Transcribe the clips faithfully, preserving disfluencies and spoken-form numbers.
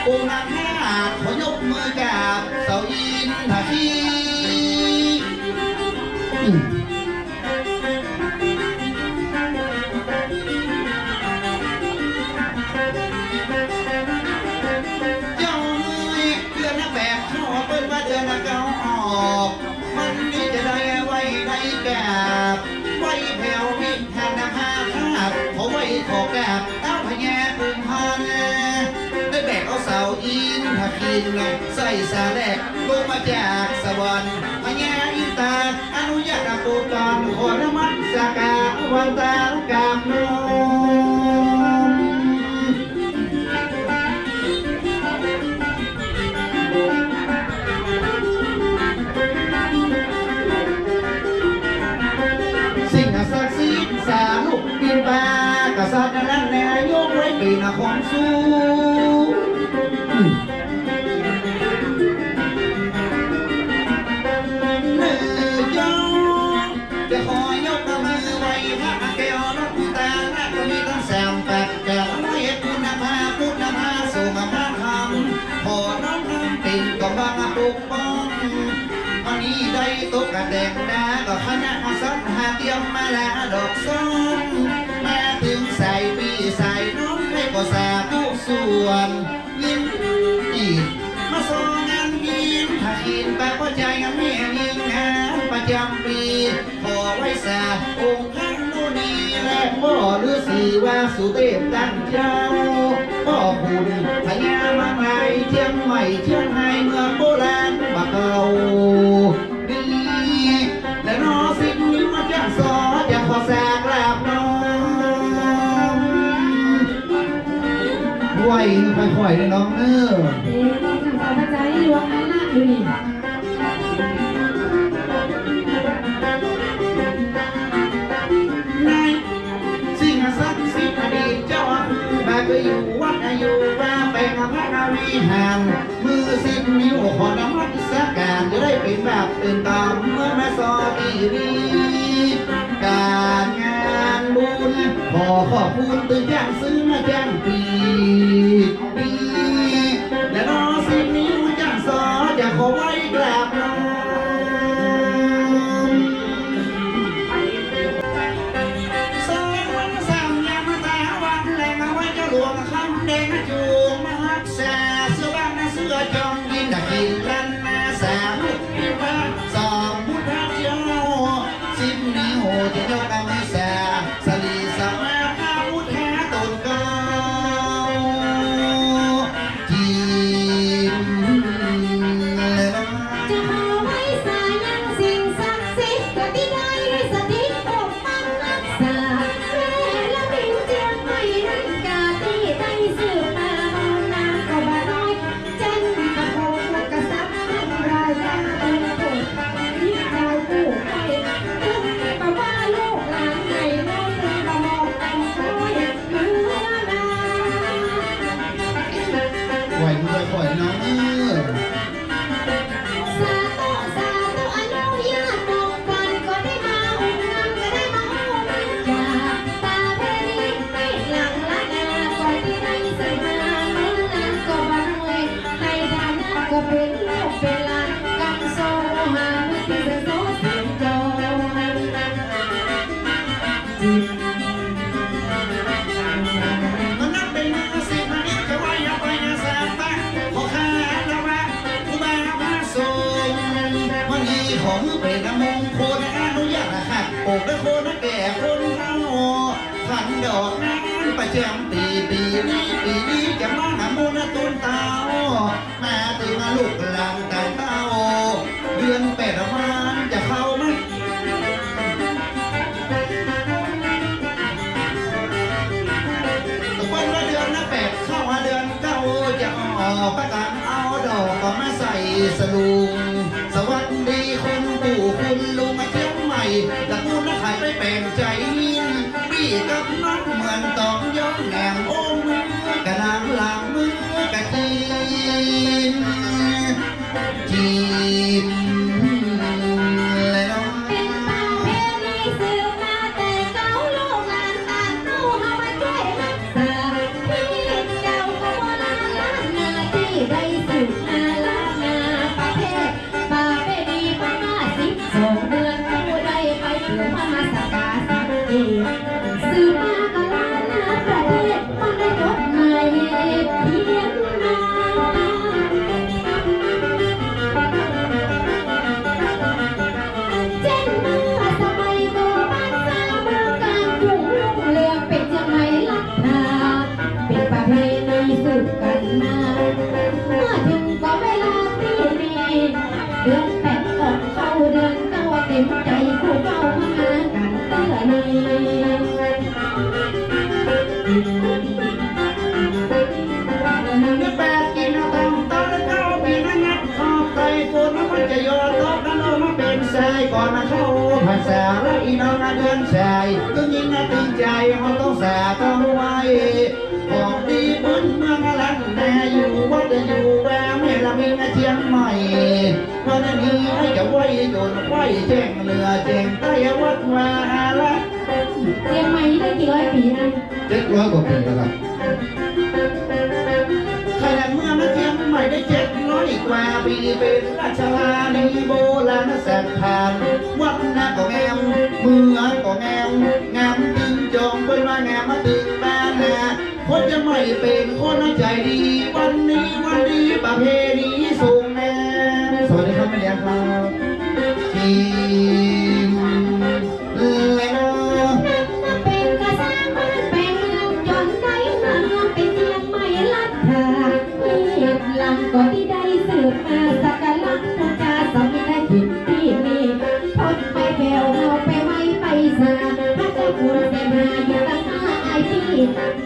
องค์นาคราชขอยกมือกราบเสาอินทครินทร์ อืม เจ้าเอ๋ย เดือนแปดเข้า เปิ้นว่าเดือนเก้าออก วันนี้จะได้ไหว้ได้กราบ ไหว้แผ่ววิหารนาคราช ขอไหว้ขอกราบเต้าพญากุมภา ได้แบกเอาเสาอินทครินทร์ ใส่สาแหลกลงมาจากสวรรค์ พญาอินตาอนุญาตโปรดปราน ขอนมัสการวันตากราบน้อม สิ่งศักดิ์สิทธิ์สาลูกปิ่นปากษัตริย์นั้นแล ยกไว้เป๋นของสูง อืม เน่อเจ้า จะขอยกมือไหว้พระแก้วหลวงตา และก็มีทั้งสามปัจจัย ไหว้คุณพระพุทธพระสงฆ์พระธรรม ขอน้อมนำเป๋นกำลังปกป้อง วันนี้ได้ตกกระแดงดา ก็คณะสัตยาเตรียมมาลาดอกส้ม มาเถิงสายปี้สายน้อง ให้ก็สาธุส่วน ยินดีมาซองงานกิน ถ้ากินปากพอใจงานแม่มีงานประจำปี๋ ขอไหว้สาองค์พระมุนีและพ่อฤๅษีวาสุเทพตังเจ้า พ่อขุนพญามังรายเจียงใหม่เจียงฮายเมืองโบราณบ่าเก่า ดี และน้อสิบนิ้วมาจ้างสอ จะขอสากราบน้อม ไหว้ค่อยๆ เน่อน้องเน่อ เอ๊ะ ข้าพเจ้าหลวงอันละอยู่นี่ ในสิ่งศักดิ์สิทธิ์อดีตเจ้า บาดเคยอยู่วัดอยู่วา แปลงพระวิหาร มือสิบนิ้วขอนมัสการ จะได้เป๋นบาปเป๋นกรรมเมื่อมาซอปี๋นี้ ก๋านงานบุญ ขอขอบคุณตึงจ้างซื้อมาจ้างปี๋นี้ และน้อสิบนิ้วจ้างสอ จะขอไหว้กราบน้อม สองวันสามยามตาวันแลง เอาไว้เจ้าหลวงคำแดงจูงมาฮักษา เสื้อบ้านเสื้อจอมยินดีกินลันนา สาธุพิพาทสองพุทธเจ้า สิบนิ้วจะยกมือสา สะหลีสะมาอาวุธหาต๋นเก่า จิม จะขอไหว้สายังสิ่งศักดิ์สิทธิ์ ก็ตี้ได้สถิตปกปักรักษา แม่ละเมียเจียงใหม่นั้น ก็ตี้ได้สืบมาเมืองนานก็บ่น้อย จันทร์พระโพธิ์กษัตริย์ทั้งหลาย มาเป็นผู้ปกครองเจ้าผู้ไป ถึงบ่ว่าลูกหลานไหนน้อย ก็มองกันคอย ไหว้ด้วยค่อยน้องเอ้ย สาธุ สาธุ อนุญาตน้องปันก็ได้มาอุ้มนำ ก็ได้มาอุ้มนำจากตาเพลิน ให้หลังละนา ก็ตี้ได้สืบมาเมืองนานก็บ่น้อย ในฐานะก็เป๋นลูกเป๋นหลาน กำสองหามือตี้จะโสเสียงจอง มันนับเป๋นมือสิบมานิดก็ว่าอย่าไปอย่าสาปะ ขอคารวะครูบาพระสงฆ์ วันนี้ขอหื้อเป๋นมงคล อนุญาตหักอกและคนแก่คนเฒ่า ขันดอกนางประจำปี๋ ปี๋นี้ ปี๋นี้จะมาหาบุญตูนเต้า มาเถิงลูกหลานต๋างเต้า เดือนแปดวันจะเข้ามา ตะวันว่าเดือนแปดเข้ามาเดือนเก้า จะออกประกาศเอาดอกก็มาใส่สลุง สวัสดีคุณปู่คุณลุงมาเจียงใหม่ ตระกูลนักขายไปแป๋งใจ๋ ปี้กับน้องเหมือนต๋องย้องแหนม โอ้มือกะนางหลังมือกะจีน จีนเลยเนาะ เป๋นประเพณีสืบมาแต่เก่า ลูกหลานต๋างเต้าเฮามาจ้วยฮักษา ตี้เก่าก็โบราณล้านนา อาราธนาประเพ ประเพณีพม่าสิบสองเดือน ผู้ใดไปเปื้อพม่าสักกาสักเกต สืบมาก็ล้านนาประเทศ มันได้จดหมายเหตุเขียนมา เจ้นเมื่อสมัยก่อบ้านสร้างเมืองก๋าง รุ่งเรืองเป๋นเจียงใหม่รัฐา เป๋นประเพณีสืบกั๋นมา เมื่อเถิงก็เวลาตี้นี้ เดือนแปดก็เข้าเดือนเก้า เต๋มใจ๋คู่เก้ามากั๋นเตื้อนี้ เดือนแปดกิ๋นเอาตองตอนเก้า ปี๋นั้นนับออกไต้ฝนมันจะยอตกนั้นลงมาเป๋นทรายก่อนนะเข้าพรรษา แล้วอีน้องนะเดือนชาย ตึงยินนะตึงใจ๋ เฮาต้องสาต้องไหว้ ของดีพื้นเมืองล้านนา อยู่วัดอยู่วาแม่ละเมียงเจียงใหม่ วันนี้ให้จะไหว้โจนไหว้แจ้งเหลือแจ้งใต้วัดวาอาราม เจียงใหม่ได้กี่ร้อยปี๋นะ เจ็ดร้อยกว่าปี๋แล้วครับ ขนาดเมืองเจียงใหม่ได้เจ็ดร้อยกว่าปี๋ เป๋นราชธานีโบราณสถาน วัดนาก็งาม เมืองก็งาม งามตึงจอง เปิ้นว่างามมาตึงบ้านนา คนเจียงใหม่เป๋นคนใจ๋ดี วันนี้วันดีประเพณีส่งน้ำ สวัสดีครับแม่เลี้ยงครับ จีน และเนาะ นับมาเป๋นกระซ้างบ้านแป๋งเมือง จ๋นได้มาเป๋นเจียงใหม่รัฐา ฮีตหลังก็ตี้ได้สืบมาสักการะบูชาสมิทธิกิจตี้นี้ พ้นไปแผวเฮาไปไหว้ไปสา พระเจ้าขุนเสนาอยู่ตังหน้าอ้ายตี้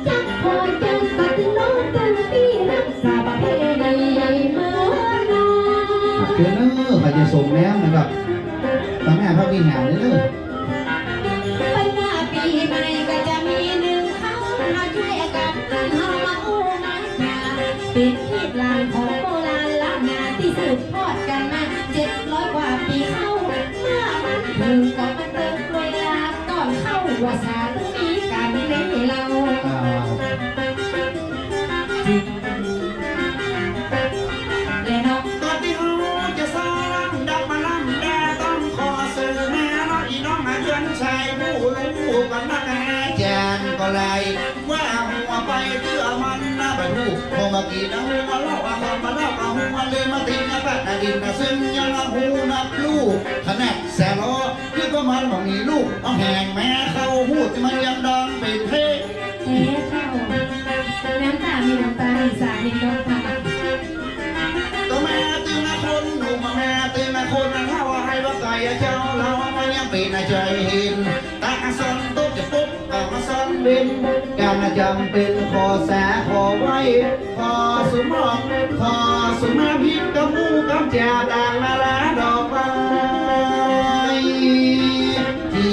จักขอเจิญก็ตึงน้องตึงตี้รักษาประเพณีเมืองนา เจิญเน้อ ใผจะส่งน้ำนะครับ ตังหน้าพระวิหารเลยเน้อ เปิ้นว่าปี๋ใหม่ก็จะมีหนึ่งเข้า เฮาจ้วยกั๋นเฮามาอู้มาจ๋า เป๋นฮีตหลังของโบราณล้านนาตี้สืบทอดกั๋นมาเจ็ดร้อยกว่าปี๋เข้า เมื่อมันเถิงก็มาเติมเวลาก่อนเข้าพรรษาตี้มีกั๋นนี้เล่า อ้าว และเนาะ ก่อนตี้เฮาจะสร้างดำมาลำดา ต้องขอเสนอแนะเนาะ อีน้องเดือนชายผู้ฮู้กั๋นนักอาจ๋ารย์ก็ไล่ ว่าหัวไปเตื้อมันนะบรรทุก พอมากิ๋นหัวเลาะ หัวมาเลาะ หัวเลยมาติดนะปัดนะดินนะ ซึ่งยังหัวนับลูก ขนาดแสนล้อ คือก็มันบ่มีลูก เอาแหงแม่เข้าฮู้ตี้มันยังดังเป๋นเพลง เอ๊ะ เข้า น้ำต๋ามีน้ำต๋า อีสานนี่ก็ค่ะ ก็แม่ตึงคนหนุ่ม แม่ตึงคนเฒ่า ให้ว่าไก่เจ้าเรา มันยังเป๋นใจเห็น ตาสอนตกจะปุ๊บ ก็มาสอนเว้น ก๋านจำเป๋นขอสาขอไหว้ ขอสุมอง ขอสุมาพิษ กำมูกำจา ต่างนานาดอกไม้ จี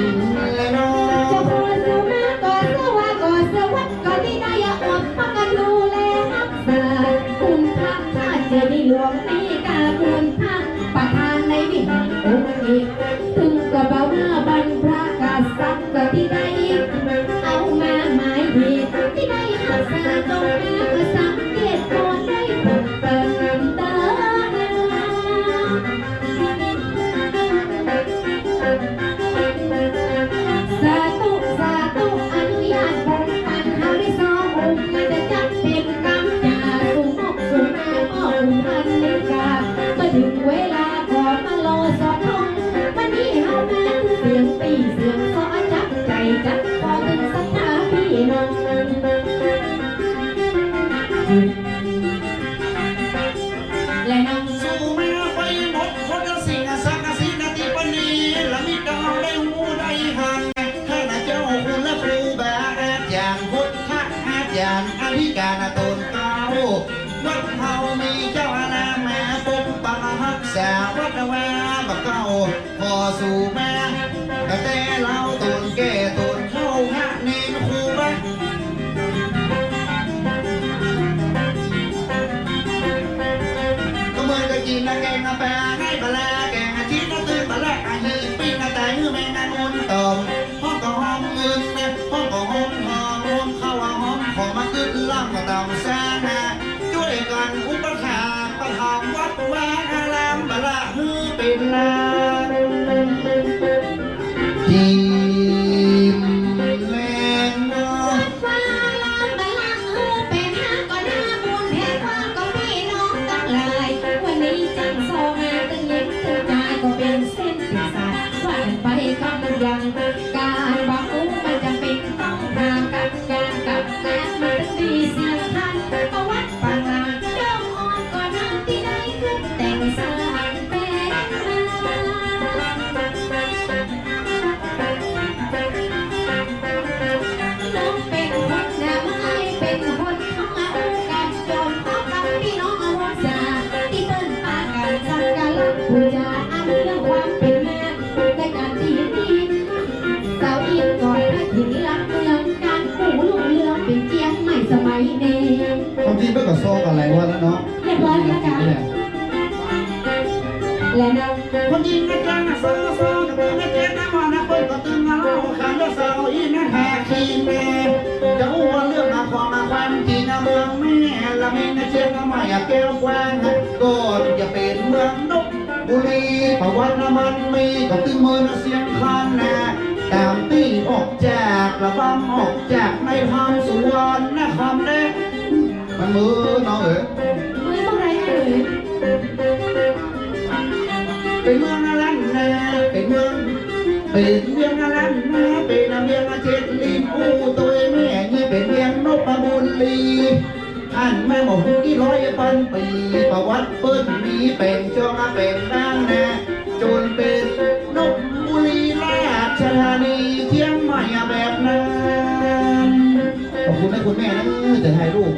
นและน้อง เจ้าขอสุมา ขอสวา ขอสวัสดิ์ ก็ตี้ได้อด พากั๋นดูแลฮักษา คุณพระธาตุเจดีย์หลวงนี้ กาคุณพระประธานในวิหารองค์เอก ตึงก็บ่าวว่าบรรพกษัตริย์ก็ตี้ได้ เอามาหมายเหตุตี้ได้ฮักษา ตรงมาก็สังเกตพอได้พบกันเตอ สาธุ สาธุ อนุญาตบุญปันเฮาได้สององค์ น่าจะจักเป๋นกำจา สุมกสุมา พ่อขุนพันนิกา เมื่อเถิงเวลาก็มารอสอดส่อง วันนี้เฮามาคือเสียงปี่เสียงซ้อ จับใจ๋จับคอตึงศรัทธาปี้น้อง และน้อง สู่มาไปหมด คนละสิ่งศักดิ์สิทธิ์ตี้ปะนี้ ละมิตรเฮาได้ฮู้ได้หัน ข้าพเจ้าคุณพระครูบาอาจ๋ารย์ พุทธอาจ๋ารย์อธิการต๋นเก้า วัดเฮามีเจ้าอารามมาปกปักฮักษาวัดวาบ่าเก้า ขอสู่มา แต่เฮาต๋นแก่ต๋นเฒ่า พระเณรครูบา ก็เหมือนกับกิ๋นแกงปลาในปลาร้า แกงอาทิตย์นะ ตื้นปลาร้าอาหิปิ้งนะ ต๋ายหื้อแมงนามูนต๋อม ฮ้องก็ฮ้องเงินนะ ฮ้องก็ฮ้องทอง ฮ้องเข้าว่าฮ้องของมาขึ้นล่ำก็ต้องสร้างนะ อุปถากประถมวัดวาอาราม บ่ละหื้อเป๋นลาง จีมแลงเนาะ วัดวาอาราม บ่ละหื้อเป๋นลาง ก็น่าบุญแท้กว่าก็ปี้น้องตังหลาย วันนี้จั้งส่องหาตึงหญิงตึงจาย ก็เป๋นเส้นเป๋นสาย ว่ากั๋นไปกำยัง ก๋านบ่ฮู้มันจ๋ำเป๋นต้องถาม กับก๋านกับแกนมันตึงดีเสียงคัน ประวัติปางหลัง เดิมอ่อนก่อนนั้นตี้ได้ขึ้นแต่งสร้างเป๋นมา น้องเป๋นคนหน้าไม้ เป๋นคนท้องอาอู๋ กั๋นจอมพร้อมกับปี้น้องอาวังสา ตี้เปิ้นปากั๋นสักการะปู๋จา อันเรื่องความเป๋นมา ในก๋านตี้นี้ สาวอินก่อนพระถิ่นหลักเมือง ก๋านกู้รุ่งเรืองเป๋นเจียงใหม่สมัยนี้ ความจริงเปิ้นก็ซ้อมกั๋นหลายวันแล้วเนาะ เรียบร้อยแล้วจ๊ะ เนี่ย และนะ คนยิงนะจ๊ะนะ ซ้อมซ้อมกับเปิ้นนะเจ๊นะ มานะเปิ้นก็ตึงมาเล่า ขันว่าสาวอินนะหากินแน่ จะอู้ว่าเรื่องมาความมาความจริงนะ เมืองแม่ละมีนะเจ๊นะ มาอยากแก้วกว้างนะ ก่อนจะเป๋นเมืองนก บุรี ประวัติมันมีก็ตึงเมืองเสียงคานนา ต๋ามตี้ออกจากระบำ ออกจากในธรรมสุวรรณคำแล มันเมืองน้องเอ๋ย เมืองเมืองใดเอ๋ย เป๋นเมืองล้านนา เป๋นเมือง เป๋นเวียงล้านนา เป๋นเวียงเจ็ดริม อู้โตยแม่นี่เป๋นเวียงนพบุรี อันแม่บ่ฮู้กี่ร้อยปันปี๋ ประวัติเปิ้นมีแป๋งจองแป๋งดานนา จ๋นเป๋นนพบุรีราชธานี เจียงใหม่แบบนั้น ขอบคุณนะคุณแม่นะ จะถ่ายรูป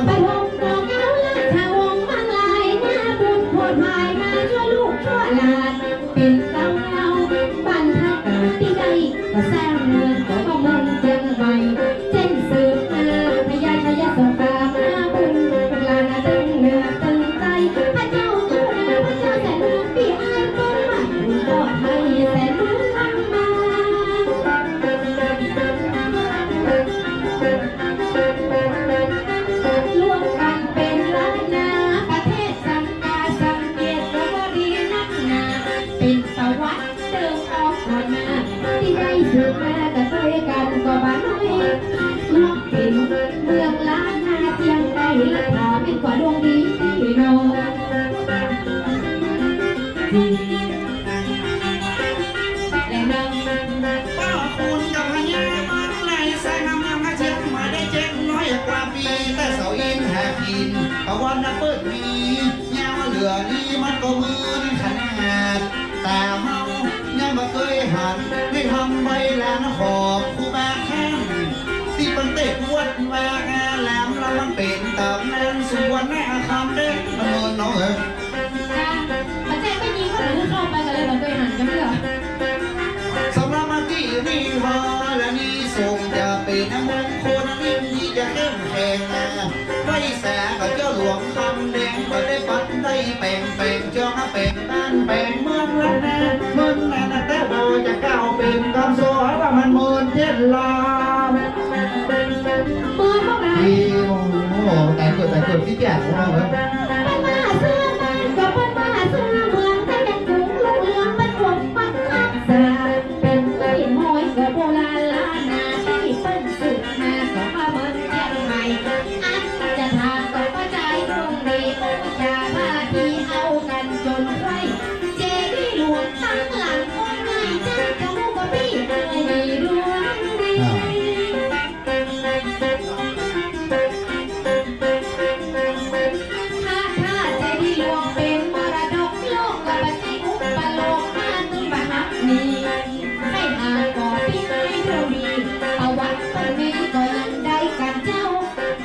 ปฐมกอเก้าราชวงศ์มังลาย นาบุญโผดผายมาชั่วลูกชั่วหลาน เป๋นเต้าเงาบรรพกาตี้ได้ ก็สร้างเมืองก็ว่าเมืองเจียงใหม่ เส้นสืบมาพญาชัยสงคราม นาบุญลูกหลานตึงเหนือตึงใต้ พระเจ้าเจ้านาพระเจ้าแสนเมืองปี้อ้ายเปิ้นมา บุญก็ไทยแสนเมืองมา รวมกั๋นเป๋นล้านนา ประเทศสังกาสังเกตก็บ่ดีนักหนา เป๋นประวัติเติมออกก่อนหน้า ตี้ได้สืบมาก็ตวยกั๋นก็บ่น้อย รวมเป๋นเมืองล้านนาเจียงใหม่ ละถามแม่นกว่าดวงดีตี้น้อง และนำป้อคุณกับพญามังลาย สร้างเมืองเจียงใหม่ได้เจ็ดร้อยกว่าปี๋ แต่สาวอินหากิ๋น ประวัตินะเปิ้นมี ยาวเหลือนี้มันก็เหมือนขนาด ต๋าเฮายังบ่เกยหัน ได้ทำใบลานขอบครูบาท่าน ตี้เปิ้นเตะวัดวาอาราม แล้วมันเป๋นต๋ำนานสุวรรณคำเด้อ มันเมินน้องเอ๋ย ค่ะ ปัจจัยไม่มีก็เหมือนเข้าไปกันเลย บ่เกยหันกั๋นเลยเหรอ สำหรับมาตี้นี่ฮอและนี่ส่งจะเป๋นมงคล อันนี้จะเข้มแข็งนะ ไหว้สากับเจ้าหลวงคำแดง ก็ได้ปัดได้แป๋ง แป๋งจองแป๋งบ้านแป๋งเมืองละนะ เมืองนั้นนะ แต่บ่จะก้าวเป๋นกำสอนว่ามันเมินเจ็ดลำ เมืองพวกเรา โอ้โห ต๋ายเกิด ต๋ายเกิด ขี้เกียจ พวกเราเนอะ เปิ้นมาเสื้อมันก็เปิ้นมาเสื้อเมือง แต่ยังคงรุ่งเรืองเป็นคนปักรักษา เป๋นตี้ห้อยก็โบราณล้านนา ตี้เปิ้นสืบมาก็ว่าเมืองเจียงใหม่ อันจะถามก็ว่าจายตรงนี้ ก็จะพาตี้เอากั๋นจ๋นไขว้ เจดีย์หลวงตังหลังองค์ใหญ่จัง จะฮู้บ่ปี้เจดีย์หลวงนี้ อ่า พระธาตุเจดีย์หลวงเป๋นมรดกโลก ก็บ่ใจ้อุปโลก มาตึงบ่ฮับหนี ใค่หาก่อปี้ให้เท่าดี ประวัติเปิ้นมีก็ยังได้กั๋นเจ้า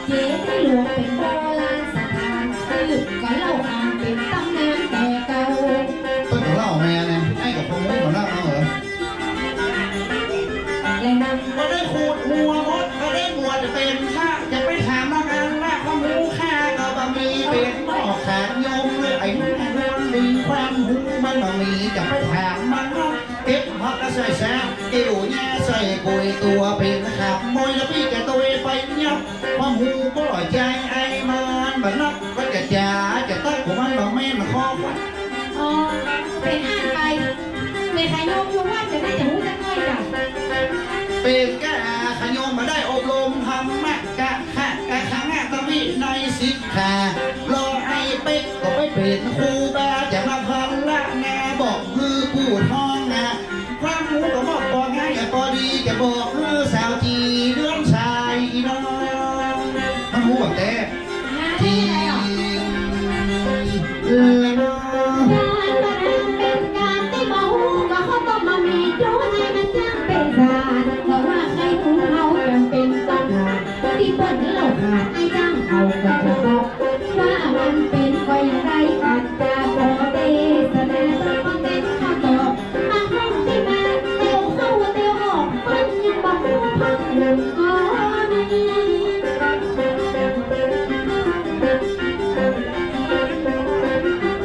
เจดีย์หลวงเป๋นโบราณสถาน สืบก็เล่าขานเป๋นต๋ำนานแต่เก่า เปิ้นก็เล่ามาเนี่ย ไอ้กับพวกมึงก็เล่ามาเหรอ และนำ บ่ได้ขูดหัวมด บ่ได้บวชเป๋นพระ จะไปถามละกันว่าความฮู้ข้าก็บ่มี เป๋นหม้อขานโยมเลย ไอ้แม่ดวงดี ความฮู้มันบ่มี จะไปถามมันว่าเก็บผักก็ใส่แซ่บ เกี่ยวหญ้าใส่กุย ตั๋วเป๋นขับมวย แล้วปี้จะตวยไปยับ ความฮู้บ่ ขยมอยู่วัดจะได้จะฮู้จักหน่อยจ้ะ เป๋นกะขยมบ่าได้อบรมธรรมะกะขะกะขังะตะวินัยสิกขารอไอ้เป๊กก็ไปเป๋นครูบาจะมาพันละนาบอกหื้อกู้ท่องนา ความฮู้ก็บอกปอง่ายอะปอดีจะบอกหื้อสาวจี๋เดือนชายอีน้อง มันฮู้บ่าแต๊ จี๋ เออ ก๋านบ่านั้นเป๋นก๋านตี้บ่ฮู้ ก็ข้าวต้มบ่าหมี่ ดูให้มันจ้างเป๋นสาร เพราะว่าใครฮู้เฮาจ๋ำเป๋นต้องหา ตี้เปิ้นเล่าขาน ไอ้จ้างเขาก็จะบอก ว่ามันเป๋นก็อย่างใด อาจจะปอเตสนา ต้องเป๋นคำตอบ มาห้องตี้มาเตียวเข้าเตียวออก เปิ้นยังบ่ฮู้พักหนึ่งก่อน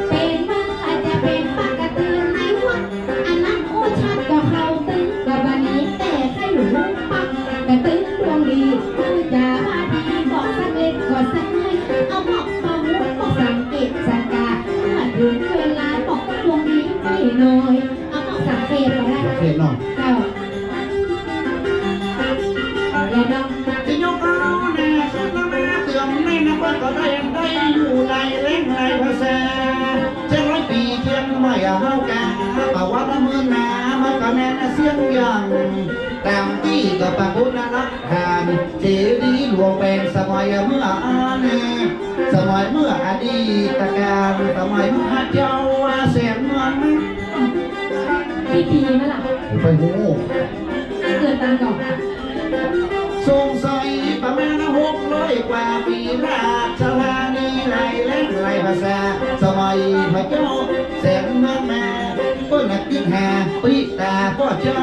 เป๋นว่าอาจจะเป๋นปากกระเตือนในวัด อันนั้นอู้ชัดก็เข้าตึง ก็บ่านี้แต่ใค่ฮู้ปัก กระตึงดวงดี คือจะว่าดี บอกสักเล็กก็สักน้อย เอาบอกบ่ฮู้บอกสังเกตสังกา เมื่อเถิงเวลาบอกดวงดีไม่น้อย เอาบอกสังเกตก็ได้ สังเกตเนาะ เจ้า แล้วเนาะ จะยกเอาแน่ ขึ้นมาเตื๋อนในนะ เปิ้นก็ได้ ได้อยู่หลายแหล่งหลายภาษา เจ็ดร้อยปี๋เจียงใหม่เฮากา ประวัติเมืองนา มันก็แม่นเสียงอย่าง ต๋ามตี้ก็ปรากฏนะ หลักฐาน เจดีย์หลวงแป๋งสมัยเมื่ออัน สมัยเมื่ออดีตกาล สมัยเมื่อพระเจ้าแสนเมืองนะ กี่ปี๋มาล่ะ ไปฮู้ เกิดต๋ามก่อน สงสัยประมาณหกร้อยกว่าปี๋ ราชธานีหลายแหล่งหลายภาษา สมัยพระเจ้าแสนเมืองมา เปิ้นน่ะกึ๊ดหาปิ๊ต๋าป้อเจ้า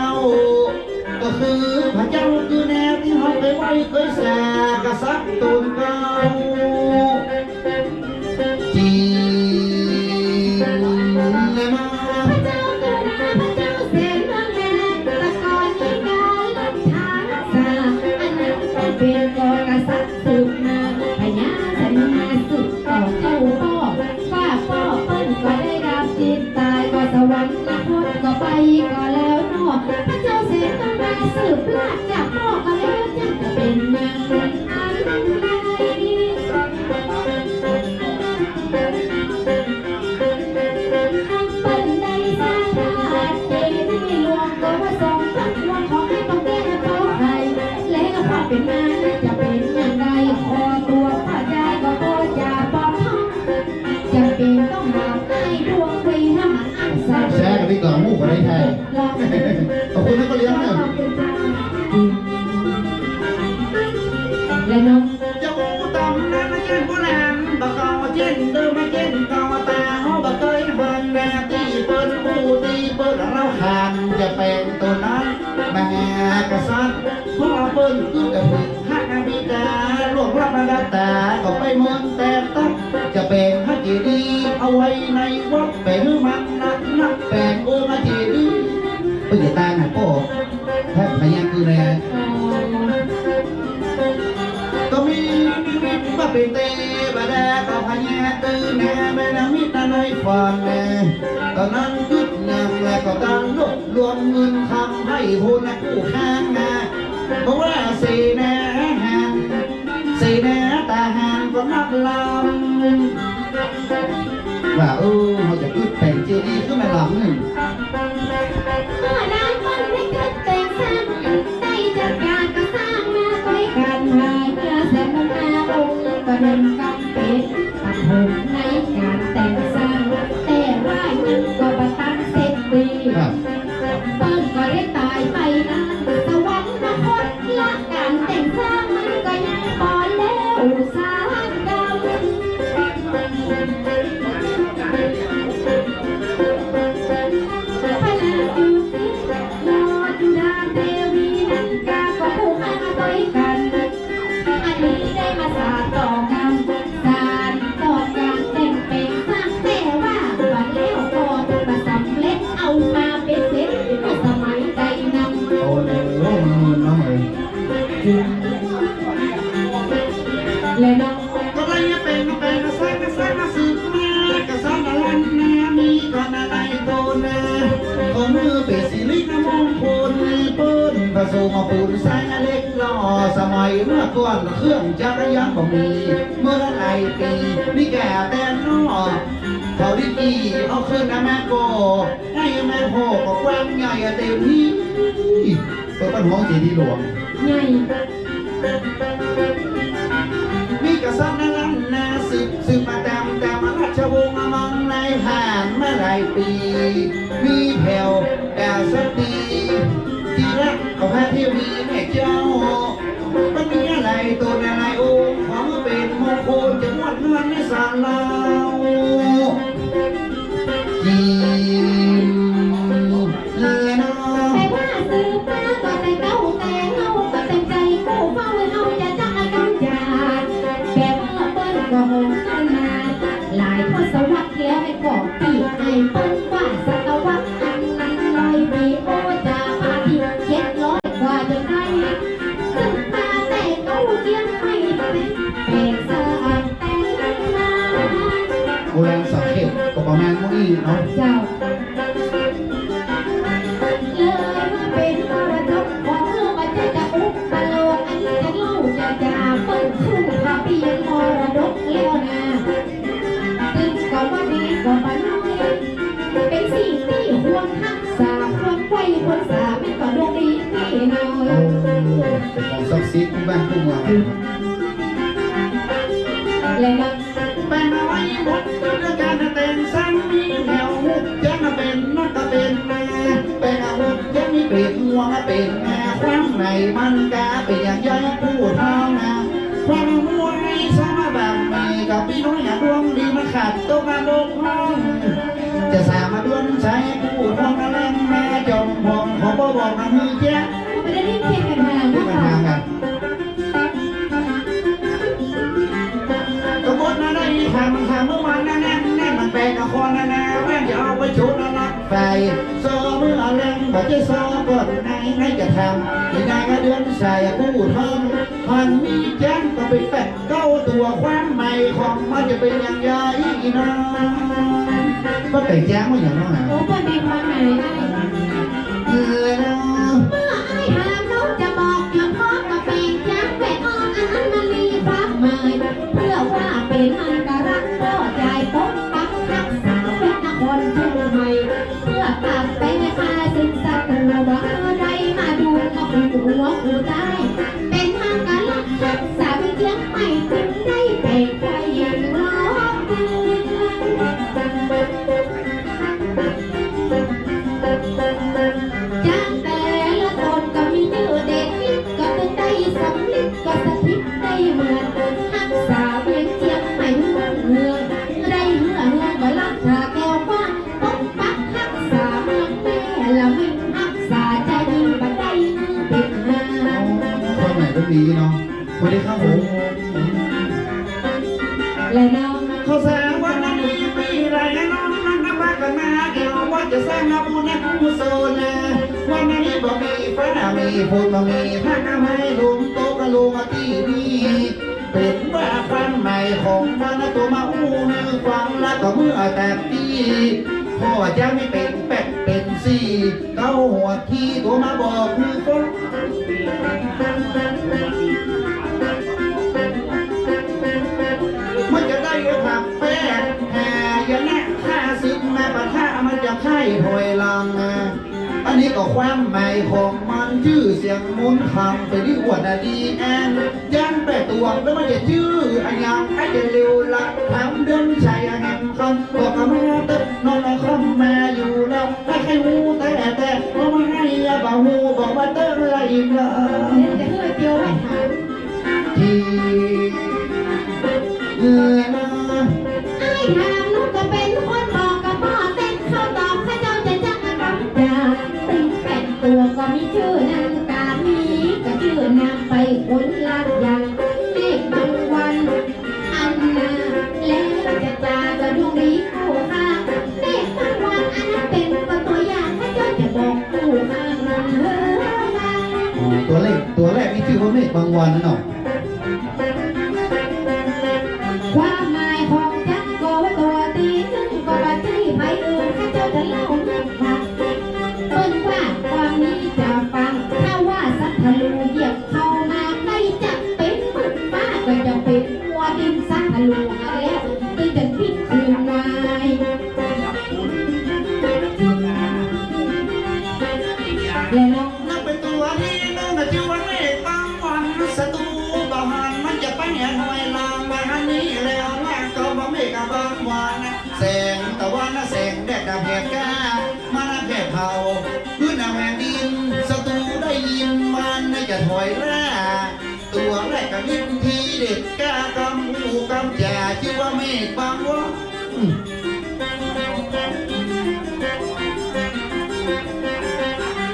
ก็คือพระเจ้าคือแน่ตี้เฮาไปไหว้เคยสากษัตริย์ต๋นเก่า จี๋ พระเจ้าเกิดมาพระเจ้าแสนเมืองแล แต่ก่อนมีการรักษา อันนั้นก็เป๋นก็กษัตริย์สืบมา พญาแสนเมืองมาสืบต่อเจ้าป้อ ว่าป้อเปิ้นก็ได้ดับจิตต๋าย ก็สวรรคตก็ไปก็แล้วเนาะ พระเจ้าแสนเมืองมาสืบราชจากป้อก็แล้ว จักจะเป๋นอย่างนั้น เปิ้นได้สร้างพระเจดีย์หลวง ก็ว่าสองพันหลวง ขอหื้อต้องแก้เป้าไข แล้วความเป๋นมาจะเป๋นอย่างใด ขอตั๋วพระเจ้าก็พอจะปอบห้อง จะเป๋นต้องหาอ้ายดวงคุยน้ำมันอันใส แซ่กันดีกว่า หมู่คนไทย ขอบคุณนะ ก็เลี้ยงเนอะ ขอบคุณเจ้า และนก เจ้าต๋ำนานมาเจียนโบราณ บ่เก่ามาเจียนเดิม มาเจียนเก่าต๋า เฮาบ่เกยหันแน่ ตี้เปิ้นอู้ตี้เปิ้นเล่าขาน จะแป๋งต๋นนั้น มหากษัตริย์ เพราะเปิ้นกึ๊ดอะ พระบิดา ล่วงลับมาดับต๋า ก็ไปเมินแตกตั๊ก จะแป๋งพระเจดีย์ เอาไว้ในวัด แป๋งหื้อมันนักนัก แป๋งองค์พระเจดีย์ เปิ้นจะตายนะป้อ พระพญาคือแล ก็มีนิมิตว่าเป๋นเตวดา ก็พญาคือแล แม่นมิตรในฝันแล ต๋อนนั้นกึ๊ดยังแล ก็ตั้งรวบรวมเงินคำให้พูนกู้ข้างนา เพราะว่าเสนาหาร เสนาทหารก็นับลำ ว่า เออ เฮาจะกึ๊ดแป๋งเจดีย์ขึ้นมาลำนึ่ง เมื่อนั้นเปิ้นได้กึ๊ดแป๋งสร้าง ได้จัดก๋านก่อสร้างมาตวยกั๋น หาเจื้อแสนเมืองมาองค์ก็เด่นกำเป๋น ปฐมในก๋านแต่งสร้าง แต่ว่ายังก็บ่ตันเสร็จดี ครับ เปิ้นก็ได้ต๋ายไปนั้น สวรรคตละก๋านแต่งสร้างมันก็ยังบ่แล้วสักกำ พระนางจุติ นอจุฑาเตวีนั้นกาก็ผู้ข้ามาตวยกั๋น อันนี้ได้มาสานต่อกั๋น สานต่อก๋านแต่งแป๋งสร้าง แต่ว่าบ่แล้วก็บ่สำเร็จ เอามาเป๋นเสร็จเมื่อสมัยใดนั้น โอ้โห มันมึนเนาะเอ้ย และนอก ก็เลยแป๋งมาแป๋งมาสร้างมาสร้างมาสืบมา กษัตริย์ละล้านนา มีก่อนอะไรโตนา ก็เมื่อ มาปูนสายเหล็กหล่อ สมัยเมื่อก่อนเครื่องจักรยังบ่มี เมื่อหลายปี๋ มีแก่แต่น้อ เขาได้ขี่เอาขึ้นนะแม่โก ให้แม่โกก็กว้างใหญ่อะเต็มที่ เปิดปันห้องเจดีย์หลวง ใหญ่ มีกษัตริย์นะล้านนา สืบ สืบมาต๋าม ต๋ามราชวงศ์มังนาย ผ่านมาหลายปี๋ มีแถวกษัตรีย์ ธีระกับพระเทวีแม่เจ้า มันมีหลายต๋นหลายองค์ ขอเป๋นมงคลจะบวชนอนในศาลา จีน เลยเนาะ แต่ว่าสืบมาก็แต่เก่าแต่เฮาก็เต็มใจ๋กู้เฝ้า เฮาจะจักกำจัด แต่ว่าเปิ้นก็หงขนาด หลายทศวรรษแล้ว ให้ก็ปี๋ ไอ้เปิ้นว่าศตวรรษอันนั้นร้อยปี๋ โอ้ จะมาที่เจ็ดร้อยกว่าจนได้ สืบมาแต่เก่าเจียงใหม่ แปลงสร้างแต่งมา โบราณสังเขปก็ประมาณนี้เนาะ เจ้า เลยมาเป๋นมรดกของโลก จะ จะอุปโลก อันนี้จะเล่าจะ จะเปิ้นขึ้นทะเบียนมรดกแล้วนะ ตึงก็ว่าดีก็บ่น้อย เป๋นสิ่งตี้ควรฮักษา ควรไขว้ควรสา แม่นก็ดวงดีตี้น้อย โอ้ เป๋นของศักดิ์สิทธิ์คู่บ้านคู่เมือง และนะ แปลงเอาไว้หมด เรื่องการแต่งสร้างมีแถว แจ้งมาเป๋นนกก็เป๋นนา แปลงเอาหมด แจ้งมีเป๋นงวงก็เป๋นงา ความหมายมันก็เป๋นอย่างย่อยผู้เฒ่านา ความหมายสมาบังมีกับปี้น้อยอย่าดวงดีมาขาดตกมาบกพร่อง จะสามารถดวนใช้ผู้เฒ่านาแลงมาจอมพอง ขอบ่บอกมาหื้อแจ้ง ไม่ได้เรียกเพียงแต่มา เรียกมาถามกัน กระบวนนะได้ถาม ถามเมื่อวานนั่น นั่น นั่นมันแปลงกับคนนะนะ แม่งจะเอาไปโชว์นะนะ ไป ซอเมื่อแรงบ่จะซอก่อนไหน ไหนจะทำ ที่นายก็เดือนใส่ผู้ทอง พันมีแจ้งก็ไปแปะเก้าตั๋ว ความหมายของมันจะเป๋นอย่างไรอีกนะ ก็แต่งแจ้งมาอย่างนั้นนะ โอ้ ก็มีความหมายได้ เออนะ เมื่ออ้ายถามน้องจะบอก เดี๋ยวพ่อก็แปลงแจ้งแปลออก อันนั้นมันมีความหมาย เพื่อว่าเป๋นอันตราย ก็จ่ายปกปักรักษาแคว้นนครเชียงใหม่ เพื่อปราบแปรข้าศึกศัตรู บ่ให้ได้มาดูมาขู่หัวขู่ตาย เป๋นอันตรายรักษาเวียงเชียงใหม่ จึงได้แปลงไขว้อย่างล้อมเมือง จ๊างแต่ละต๋นก็มีจื้อเด่นลิศ ก็ตึงได้สำลิด ก็สถิตได้เหมือน ฮักษาเวียงเชียงใหม่รุ่งเรือง ได้เฮือเฮืองก็รักษาแก้วฟ้า ปกปักฮักษาเมืองแม่ละเวียง ฮักษาจายิ่งบ่ได้เป๋นหา ความหมายก็ดีเนาะ สวัสดีครับผม และน้อง ข้าวสารวันนี้มีหลายน้อง นั่งนับว่ากันมา แก้วว่าจะสร้างอาบุญให้กุศลนะ วันนี้บ่มีฟ้ามีฝน บ่มีพระนำให้ลมตกลงมาตี้นี่ เป๋นว่าความหมายของมันนะ ตั๋วมาอู้หื้อฟัง แล้วก็เมื่อแต่ตี้ พ่อจะไม่เป๋นแปดเป๋นสี่ เก้าหัวทีตั๋วมาบอกหื้อฟัง มันจะได้ผักแป้งแห่ยะแนะข้าศึกมาปะทะ มันจะพ่ายถอยหลัง อันนี้ก็ความหมายของมัน จื้อเสียงมนต์ขลังเป๋นตี้อวดอะดีแอน ยังแปดตั๋วแล้วมันจะจื้ออะหยัง อาจจะเร็วละ ถามเดินชัยอะแหมคำ บอกกับแม่ตึกนอนคำมาอยู่แล้ว ถ้าใครฮู้แต่แต่ว่ามาให้อย่าบ่ฮู้ บอกว่าเติมอะไรอีกล่ะ เดี๋ยวจะเพื่อเดียวให้ถาม ที่ เออนะ อ้ายถามลูกก็เป๋นคนบอกกับพ่อเต้น เข้าตอบข้าเจ้าจะจักกำจา ตึงแปดตั๋วก็มีจื้อนั้นกามี ก็จื้อนำไปคนละอย่าง เมฆบางวัน อันนา แล้วจะจากระดวงดีคู่ข้า เมฆบางวัน อันนั้นเป๋นก็ตั๋วอย่าง ข้าเจ้าจะบอกคู่ข้านั้นเฮ้อ อ๋อ ตั๋วแรก ตั๋วแรกนี่จื้อว่าเมฆบางวันนะเนาะ ความหมายของจ๊างก็ว่าตั๋วตี้นึ่งก็บ่ใจ้ใผอื่น ข้าเจ้าจะเล่าเรื่องค่ะ เปิ้นว่าความนี้จะฟัง ถ้าว่าศรัท แสงตะวันน่ะแสงแดดน่ะแผดกล้า มาแผดเผา พื้นน่ะแผ่นดิน ศัตรูได้ยินมันน่ะจะถอยล้า ตั๋วแรกก็นิดทีเด็ดกล้ากำอู้กำจ๋า จื้อว่าเมฆบังวอน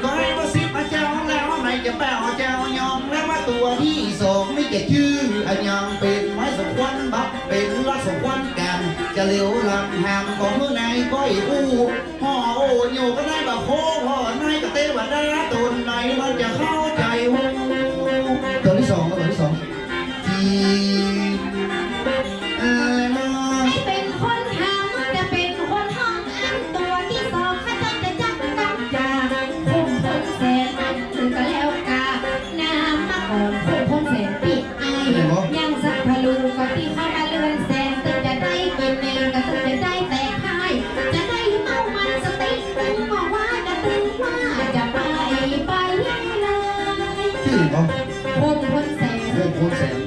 ก็ให้ว่าสิบอะเจ้าแล้ว ไหนจะแปดอะเจ้ายอม แล้วว่าตั๋วตี้สองนี่จะจื้ออะหยัง เป๋นไม้สมควรบัก เป๋นรักสมควรกั๋น จะเหลวล้ำหามก็หื้อนายก้อยอู้ ห่อโอโยก็ได้บ่าโค ห่อนายก็เตวดา ต๋นไหนมันจะเข้าใจ๋ฮู้ ตั๋วตี้สอง ตั๋วตี้สอง ตี้ เอ่อ ไอ้เป๋นคนถาม จะเป๋นคนฮ้อง อันตั๋วตี้สอง ข้าเจ้าจะจักกำจ๋า คุมพลแสน อันก็แล้วกา นามมาก่อน คุมพลแสน ปี้อ้าย ยังสักทะลุก็ตี้เข้ามาเฮือนแสน ตึงจะได้กิ๋นเองก็ตึงจะได้แต่ข้าย จะได้เมามันสติ ตึงบอกว่าจะตึงว่าจะไป ไปเลย จื้อบ่ คุมพลแสน คุมพลแสน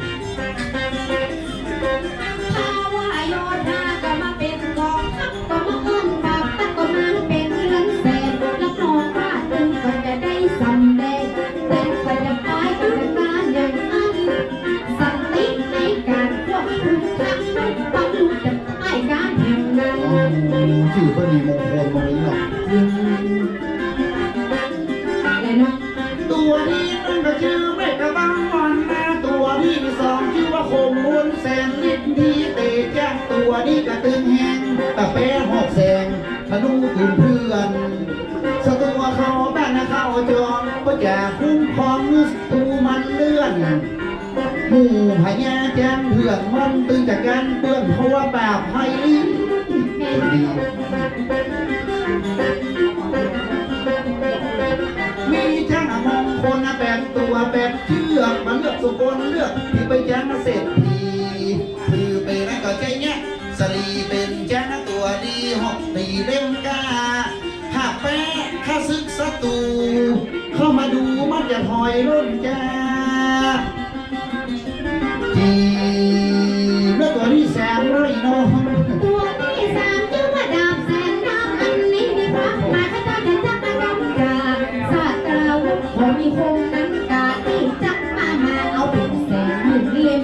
ถ้าว่าโยธาก็มาเป๋นกองทัพ ก็มาอ้อมปราบ ตั๊กก็มาเป๋นเฮือนแสน รับรองว่าตึงก็จะได้สำเร็จ ตึงก็จะไปกับการอย่างอั้น สติในการควบคุมทัพ บรรลุจะ ไอ้การแห่งนั้น อ๋อ จื้อเปิ้นมีมงคลมาเลยเนาะ และเนาะ ตั๋วตี้นึ่งก็จื้อเมฆบังวอนนา ตั๋วตี้สองจื้อว่าคุมพลแสน ฤทธิ์ดีเตจ๊ะ ตั๋วตี้ก็ตึงแฮง ตะแป๊หอกแสง ธนูตึงเปื้อน ศัตรูเข้าบ้านเข้าจอง ก็จะคุ้มครองศัตรูมันเลื่อน หมู่พญาแจ้งเถื่อนมันตึงจากการเปื้อน เพราะว่าปราบภัย มีจ้างมงคลนะ แปดตั๋วแปดเจื้อ มาเลือกสุคน เลือกตี้ไปจ้างเศรษฐี คือไปแล้วก็ใจ๊เนี่ย สลีเป๋นจ้างตั๋วตี้ หอกตี้เล่มกล้า หากแป๊ข้าศึกศัตรู เข้ามาดูมันจะถอยล่นจ้า ตี้ แล้วตั๋วตี้สามเลยเนาะ ตั๋วตี้สามจื้อว่าดาบแสนดำ อันนี้มีความหมายข้าเจ้าจะจักกำจ๋า สัตราวุธของมีคมนั้นกล้า ตี้จักมา มาเอาเป๋นแสนหมื่นเล่ม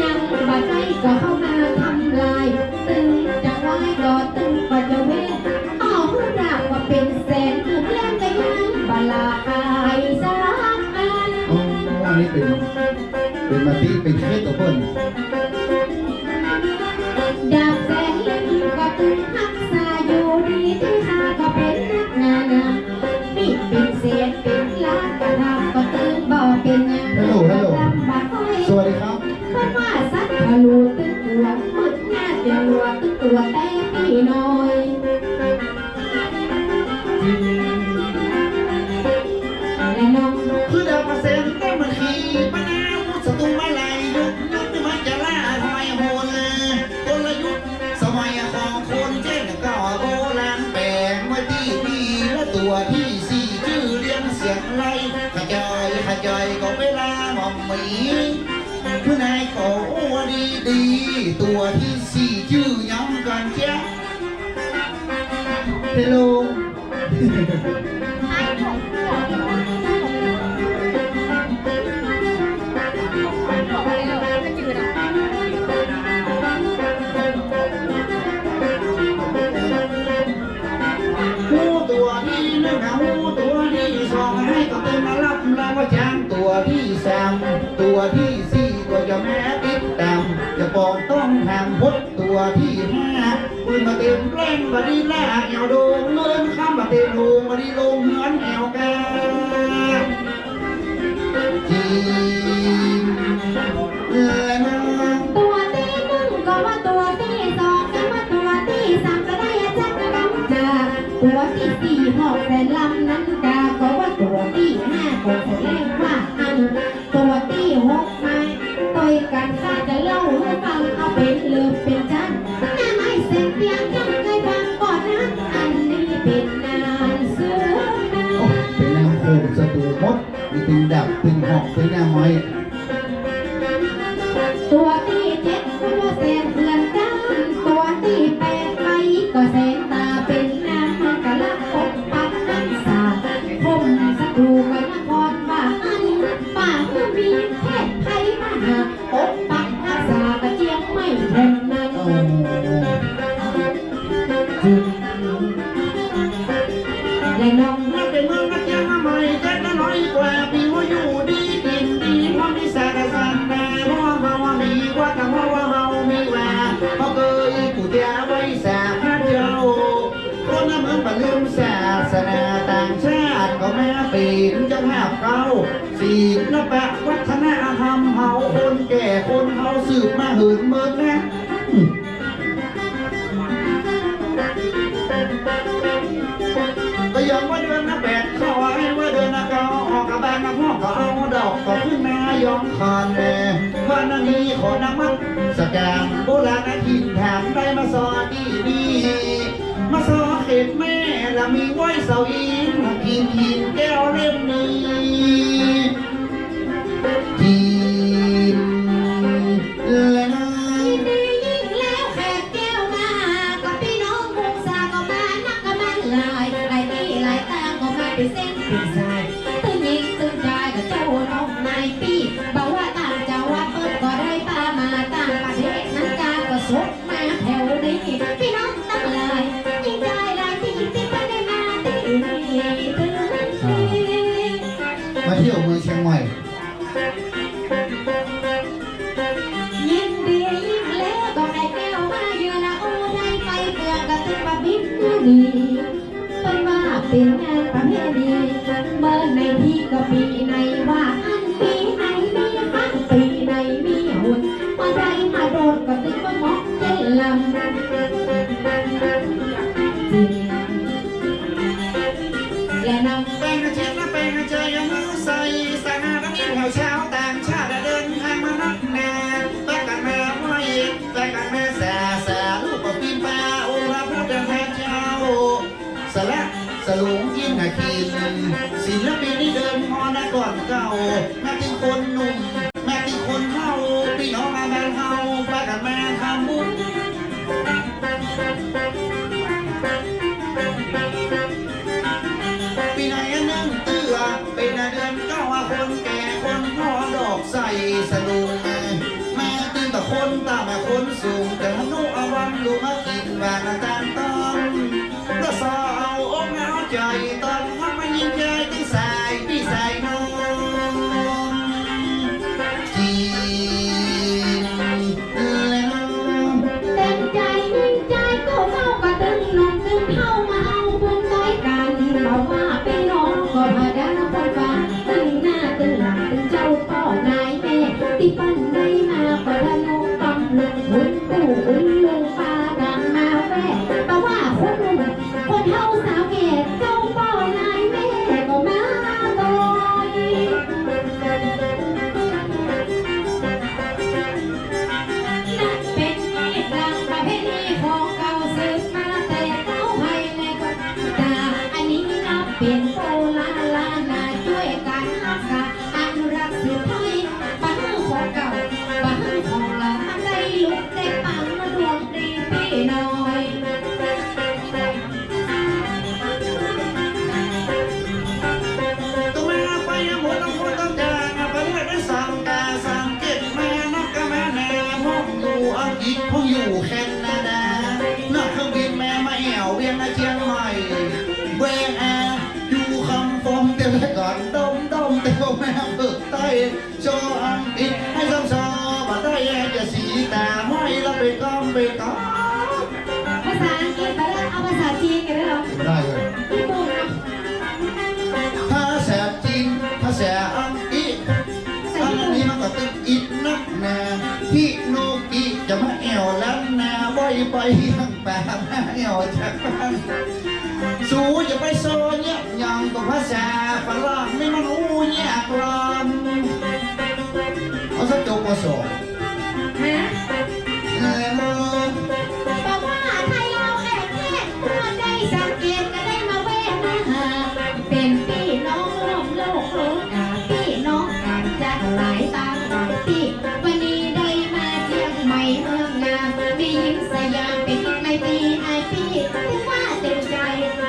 ยังบ่ได้ก็เข้ามาทำลาย ตึงจะไหว้ก็ตึงก็จะเว้น อ้อ ฮู้ดาบก็เป๋นแสนหมื่นเล่ม ก็ยังบ่ละอายสักอัน อ๋อ อันนี้เป๋น เป๋นมติ เป๋นเคล็ดของเปิ้น ดาบแสนเล่มก็ตึงฮักษาอยู่ดี ตี้ข้าก็เป๋นนักหนานา มีเป๋นแสนเป๋นล้านก็ต๋าม ก็ตึงบ่เป๋นหยัง ฮัลโหล ฮัลโหล ลำบากค่อย สวัสดีครับ เพราะว่าศัตรูตึงกั๋ว มึกหน้าเตียงหลัวตึงกั๋วแต่ปี้น้อย และน้อง คือดาบแสนเล่มมันขีปนาวุธ ศัตรูมาไล่ยุกยุก มันจะล่าถอยโหน กลยุทธ์สมัยของคนเจ้นก็โบราณ แป๋งไว้ตี้นี่ และตั๋วตี้สี่จื้อเลียงเสียงไล่ ขจายขจายก็เวลาหม่อมหมี ผู้นายก็อู้ดีดี ตั๋วตี้สี่จื้อหยังก่อเจ๊ยะ ฮัลโหล ฮู้ตั๋วตี้นึ่ง ฮู้ตั๋วตี้สอง ให้ก็ตึงมารับ แล้วก็จ้างตั๋วตี้สาม ตั๋วตี้สี่ ก็จะแม้ติดต๋าม จะปองต้องทางพด ตั๋วตี้ห้า ปืนมาเต๋มแปล้ง บ่ดีล่าแอ่วโดง เงินคำมาเต๋มโหลง บ่ดีโหลงเฮือนแอ่วกา ตี้ เออ ตั๋วตี้นึ่งก็ว่าตั๋วตี้สอง ก็ว่าตั๋วตี้สาม ก็ได้จักกำจ๋า ตั๋วตี้สี่หอกแสนลำนั้นกา ก็ว่าตั๋วตี้ห้าก็แสดงว่าอัน ตั๋วตี้หกมา ต่อยกั๋นข้าจะเล่าหื้อฟัง เอาเป๋นเลิฟเป๋นจัน แม่ไม้แสนเปียงยังเกยฟังก่อนนั้น อันนี้เป๋นนานเสือนา โอ้ เป๋นนานโขงศัตรูหมด นี่เป๋นดาบ เป๋นหอก เป๋นหน้าไม้ ตั๋วตี้เจ็ดก็ว่าแสนเปื้อนก้าน ตั๋วตี้แปดไปก็แสนต๋า เป๋นน้ำมันกะละปกปักฮักษา ข่มศัตรู๋ก็นครว่าอั้น บ่หื้อมีเพศภัยมาหา ปกปักฮักษาก็เจียงใหม่แถมนั้น โอ้ และน้อง เมื่อเป๋นเมืองก็เจียงใหม่ เจ็ดน้อยกว่า ปี้ว่าอยู่ดีกิ๋นดี บ่มีสัตว์สามต๋า บ่ว่าเฮามีวัด บ่ว่าเฮามีวา บ่เกยกู้เตียไว้สาพระเจ้า คนในเมืองบ่ลืมศาสนา ต่างชาติก็มาเป๋นเจ้าภาพเก่า ศิลปะวัฒนธรรมเฮา คนแก่คนเฮาสืบมาหื้นเมินนะ ก็ย้อนว่าเดือนแปดเข้า ไอ้ว่าเดือนเก้าออก กะบานกะพร้อมก็เอาดอกก็ขึ้นมาย้อมขวัญแล วันนี้ขอนมัสก๋านโบราณถิ่นฐาน ได้มาซอตี้นี่ มาซอเขตแม่ละมีไหว้เสาอิน กิ๋นหินแก้วเล่มนี้ กิ๋นแล้ว ยินดียิ่งแล้วแขกแก้วมา กับปี้น้องวงศาก็มานักก็มาหลาย หลายตี้หลายตางก็มาเป๋นเส้นเป๋นสาย ตึงหญิงตึงจายกับเจ้าน้องนายปี้ บ่ว่าต่างจังหวัดเปิ้นก็ได้ปามา ต่างประเทศนั้นกาก็สกมาแถวนี้ ปี้น้องตังหลาย ยิ่งจายหลายตี้ตี้เปิ้นได้มาตี้นี่ ตึง อ่า มาเที่ยวเมืองเชียงใหม่ ยินดียิ่งแล้วก็แขกแก้วมาเยือน โอ้ ได้ไปเมืองก็ตึงว่าบินหนี เปิ้นว่าเป๋นงานประเพณี เมื่อในตี้ก็ปี๋ไหนว่าอั้น ปี๋ไหนมีฮัก ปี๋ไหนมีหุ่น มาได้มาโดนก็ตึงว่าเหมาะเจ๊ลำ จิ๋ง และนำ แป้งเจ็ดนะแป้งใจยังใส่ สานาทั้งนี้แถวชาวต่างชาติเดินทางมานักหนา ปากั๋นมาไหว้ ปากั๋นมาสา สาธุก็ปิ้นปาองค์พระพุทธเจ้า สละสลุงยิ่งหากิ๋น ศิลปินนี่เดินมอนะก่อนเก่า แม้ตี้คนหนุ่ม แม้ตี้คนเฒ่า ปี้น้องอาบ้านเฮา ปากั๋นมาทำบุญ ปี๋ไหนอันนึ่งเตื้อ เป๋นเดือนเก้า คนแก่คนผ่อดอกใส่สลุง แม้ตี้ตะคนต่ำคนสูง แต่หนุเอาวันลุงมากิ๋นหวานตาลต้อม แล้วซอเอาอกเอาใจ๋ ตอนฮักมายิ่งใหญ่ตี้สายปี้สายน้อง จิ๋ง และน้อง เต็มใจ๋ยิ่งใจ๋ก็เฝ้าก็ตึงหนุ่มตึงเฒ่ามาเอาบุญตวยกั๋น บ่ว่าปี้น้องก็บ่ดาคนฟัง ตึงหน้าตึงหลังตึงเจ้าป้อนายแม่ ตี้เปิ้นได้มาก็ทะนุบำรุง บุญปู่บุญลุงปากั๋นมาแว่ บ่ว่าคนหนุ่ม คนเฒ่าสาวแก่เจ้าป้อนายแม่ก็มาตวย นับเป๋นกิจกรรมประเพณีของเก่าสืบมาแต่เก่าไฮแลก็ต๋า อันนี้นับเป๋นโบราณล้านนา จ้วยกั๋นฮักษา อนุรักษ์สืบถ้อย บ่หื้อของเก่า บ่หื้อของเฮา มันได้ลุกได้ปัง มาดวงดีปี้น้อย ก็มาไปหมดต้องพูดต้องจา มาประเทศได้สังกาสังเกตมานักก็มาแน่ พ่องอยู่อังกฤษ พ่องอยู่แคนาดา นั่งเครื่องบินมา มาแอ่วเวียงนาเจียงใหม่ แวะอา อยู่คำฟองเตียวก่อน ด้อมด้อมเตียวมาเผิกใต้ โชว์อังกฤษให้ซ้ำซอ บ่ได้แย่จะสีต๋าห้อยแล้วไปก้อมไปก้อม ภาษาอังกฤษไปแล้ว เอาภาษาจีนกั๋นเลยเหรอ ไม่ได้เลย ญี่ปุ่นนะ ภาษาจีน ภาษาอังกฤษ ภาษา อัน ญี่ปุ่น นี้มันก็ตึงอิดนักหนา ฮิโนกิจะมาแอ่วล้านนา บ่อยไปยังป่ามาแอ่วจากบ้าน สูอย่าไปซอเนี่ย อย่างกับภาษาฝรั่งนี่มันอู้ยากลำ เอาสักจบ ป.สอง ฮะ เออ บอกว่าไทยเราแขกแขก เมื่อได้สังเกตก็ได้มาแวะมาหา เป๋นปี้น้องร่วมโลกโลกา ปี้น้องกั๋นจากหลายตางหลายตี้ วันนี้ได้มา อย่างไปคิดไม่ตีไอ้ตี้ ถึงว่าเต็มใจ๋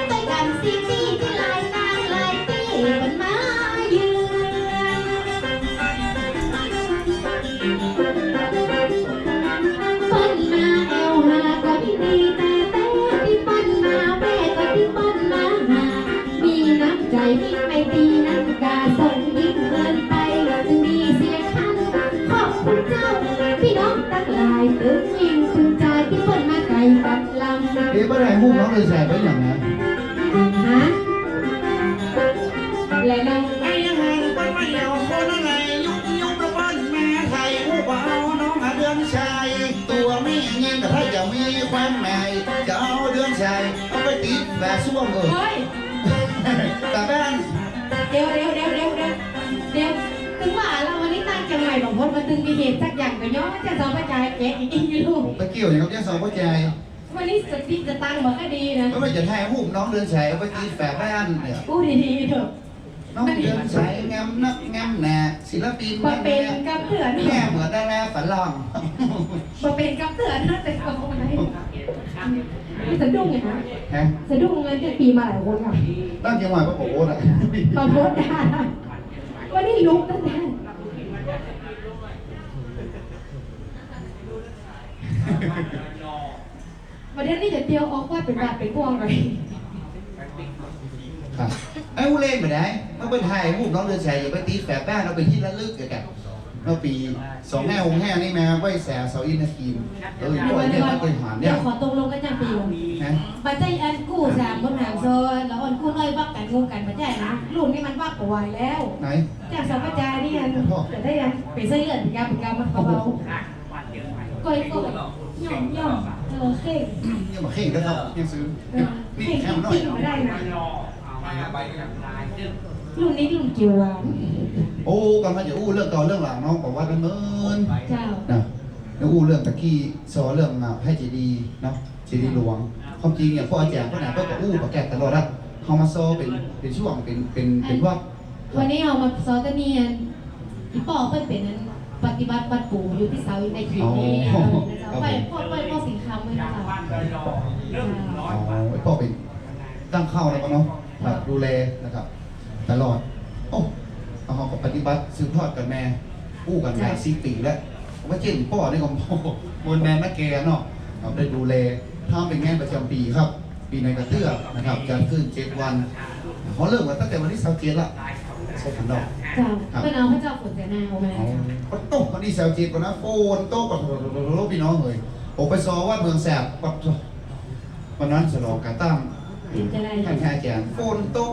ไปกันสิตี้ ตี้หลายตางหลายตี้ เปิ้นมาเยือน เปิ้นมาแอ่วหาก็ดีดีแต๊แต๊ ตี้เปิ้นมาแว่ก็ตี้เปิ้นมาหา มีน้ำใจ๋มิตรไมตรีนั้นกา ส่งยิ้มเอิ้นไป จึงดีเสียงหัน ขอบคุณเจ้า ปี้น้องตังหลาย ตึงยิ่งตึงใจ๋ ตี้เปิ้นมาไก๋กั๋นลำ เอ๊ะ บ่ได้ฮู้น้องเลยใส่ไปอย่างนั้น ฮะ และน้อง ไอ้ยังหันเปิ้นมาแอ่วคนอะไร ยุบยุบแล้วเปิ้นมาไถ่ฮู้บ่เอาน้องเดือนใจ๋ ตั๋วแม่ยิง แต่ถ้าจะมีความหมาย จะเอาเดือนใจ๋ เอาไปติดฝาส้วมเออ เฮ้ย กลับบ้าน เดี๋ยว เดี๋ยว เดี๋ยว เดี๋ยว เดี๋ยว เดี๋ยว ตึงว่าละวันนี้ตั้งเจียงใหม่บ่าพด มาตึงมีเหตุสักอย่างก็ย้อนเจ้าสาวป้อจายแกะอีกอยู่ ไปเกี่ยวอย่างกับเจ้าสาวป้อจาย วันนี้สติสตังค์บ่ค่อยดีนะ ก็ว่าจะไถ่ฮูปน้องเดือนใจ๋เอาไปติดฝาบ้านเนี่ย อู้ดีๆเถอะ น้องเดือนใจ๋งามนักงามหนา ศิลปิน บ่เป๋นกำเตือน แม่เหมือนดาราฝรั่ง บ่เป๋นกำเตือนนะ แต่เอาไว้ นี่สะดุ้งไงฮะ ฮะ สะดุ้งเลย จะตีมาหลายคนค่ะ ตั้งเจียงใหม่ป้อบ่าพดอะ ป้อบ่าพดอะ วันนี้ลุกตั้งแต่ วันนี้นี่จะเตียวออกว่าเป๋นบาดเป๋นบ่วงเลย ครับ ไอ้อู้เล่นบ่ได้ มันเปิ้นไถ่ฮูปน้องเดือนใจ๋ อย่าไปติดฝาบ้าน เอาเป๋นตี้ระลึกเดียวกั๋น เมื่อปี๋สองห้าหกห้านี่มาไหว้สาเสาอินทร์นครินทร์ เออ เดี๋ยว เดี๋ยว เดี๋ยว เดี๋ยว ขอตกลงกั๋นจังปี๋ ฮะ บ่ใจ้อันกู้สามคนหามซอ แล้วอันกู้น้อยวักกั๋นงงกั๋น บ่ใจ้นะ รุ่นนี้มันวักบ่ไหวแล้ว ไหน เจ้าสาวป้อจายนี่อัน พ่อ จะได้อันไปใส่เลือดเป๋นกำเป๋นกำมาเขาเอา โอ้โห ก้อยๆ ย่อมๆ เออ เข่ง เนี่ยมาเข่งก็เท่าเนี่ยซื้อ เออ นี่ เข่ง แค่มันน้อย เข่งไม่ได้นะ รุ่นนี้รุ่นเกียวหวาน โอ้ ก่อนเฮาจะอู้เรื่องเก่าเรื่องหลังเนาะ ประวัติมันเหมือน เจ้า นะ แล้วอู้เรื่องตะกี้ ซอเรื่อง อ่า พระเจดีย์เนาะ เจดีย์หลวง ความจริงเนี่ย ป้ออาจ๋ารย์ป้อไหนป้อก็อู้ประกาศตลอดอะ เฮามาซอเป๋น เป๋นช่วง เป๋น เป๋น เป๋นวัก วันนี้เฮามาซอตะเนียน อีป้อเปิ้นเป๋นอันปฏิบัติวัดปู่อยู่ตี้เสาอินทร์นครินทร์นี่ อ๋อ เออ ครับผม ไปป้อ ไปป้อสิงคำด้วยนะเจ้า อ๋อ ไอ้ป้อเป๋นตั้งเข้าแล้วก็เนาะ ครับ ดูแลนะครับ ตลอด โอ้ เอา เฮาก็ปฏิบัติสืบทอดกั๋นมา อู้กั๋นหลายสิบปี๋แล้ว ว่าเจ้นป้อนี่ก็ มนต์แมนนักแกเนาะ ครับ ได้ดูแล ทำเป๋นงานประจ๋ำปี๋ครับ ปี๋ไหนก็เตื้อนะครับ จัดขึ้นเจ็ดวัน เฮาเริ่มกั๋นตั้งแต่วันตี้ซาวเจ็ดละ ใช่ครับเนาะ เจ้า ครับ เปิ้นเอาพระเจ้าฝนแสนหาออกมา อ๋อ เจ้า ก็ตกวันตี้ซาวเจ็ดก่อนนะ ฝนตก โอ้โห ปี้น้องเอ๋ย โอ้ ไปซอวัดเมืองแสบ วันนั้นฉลองก๋าตั้ง เป๋นจะไร ท่านอาจ๋ารย์ ฝนตก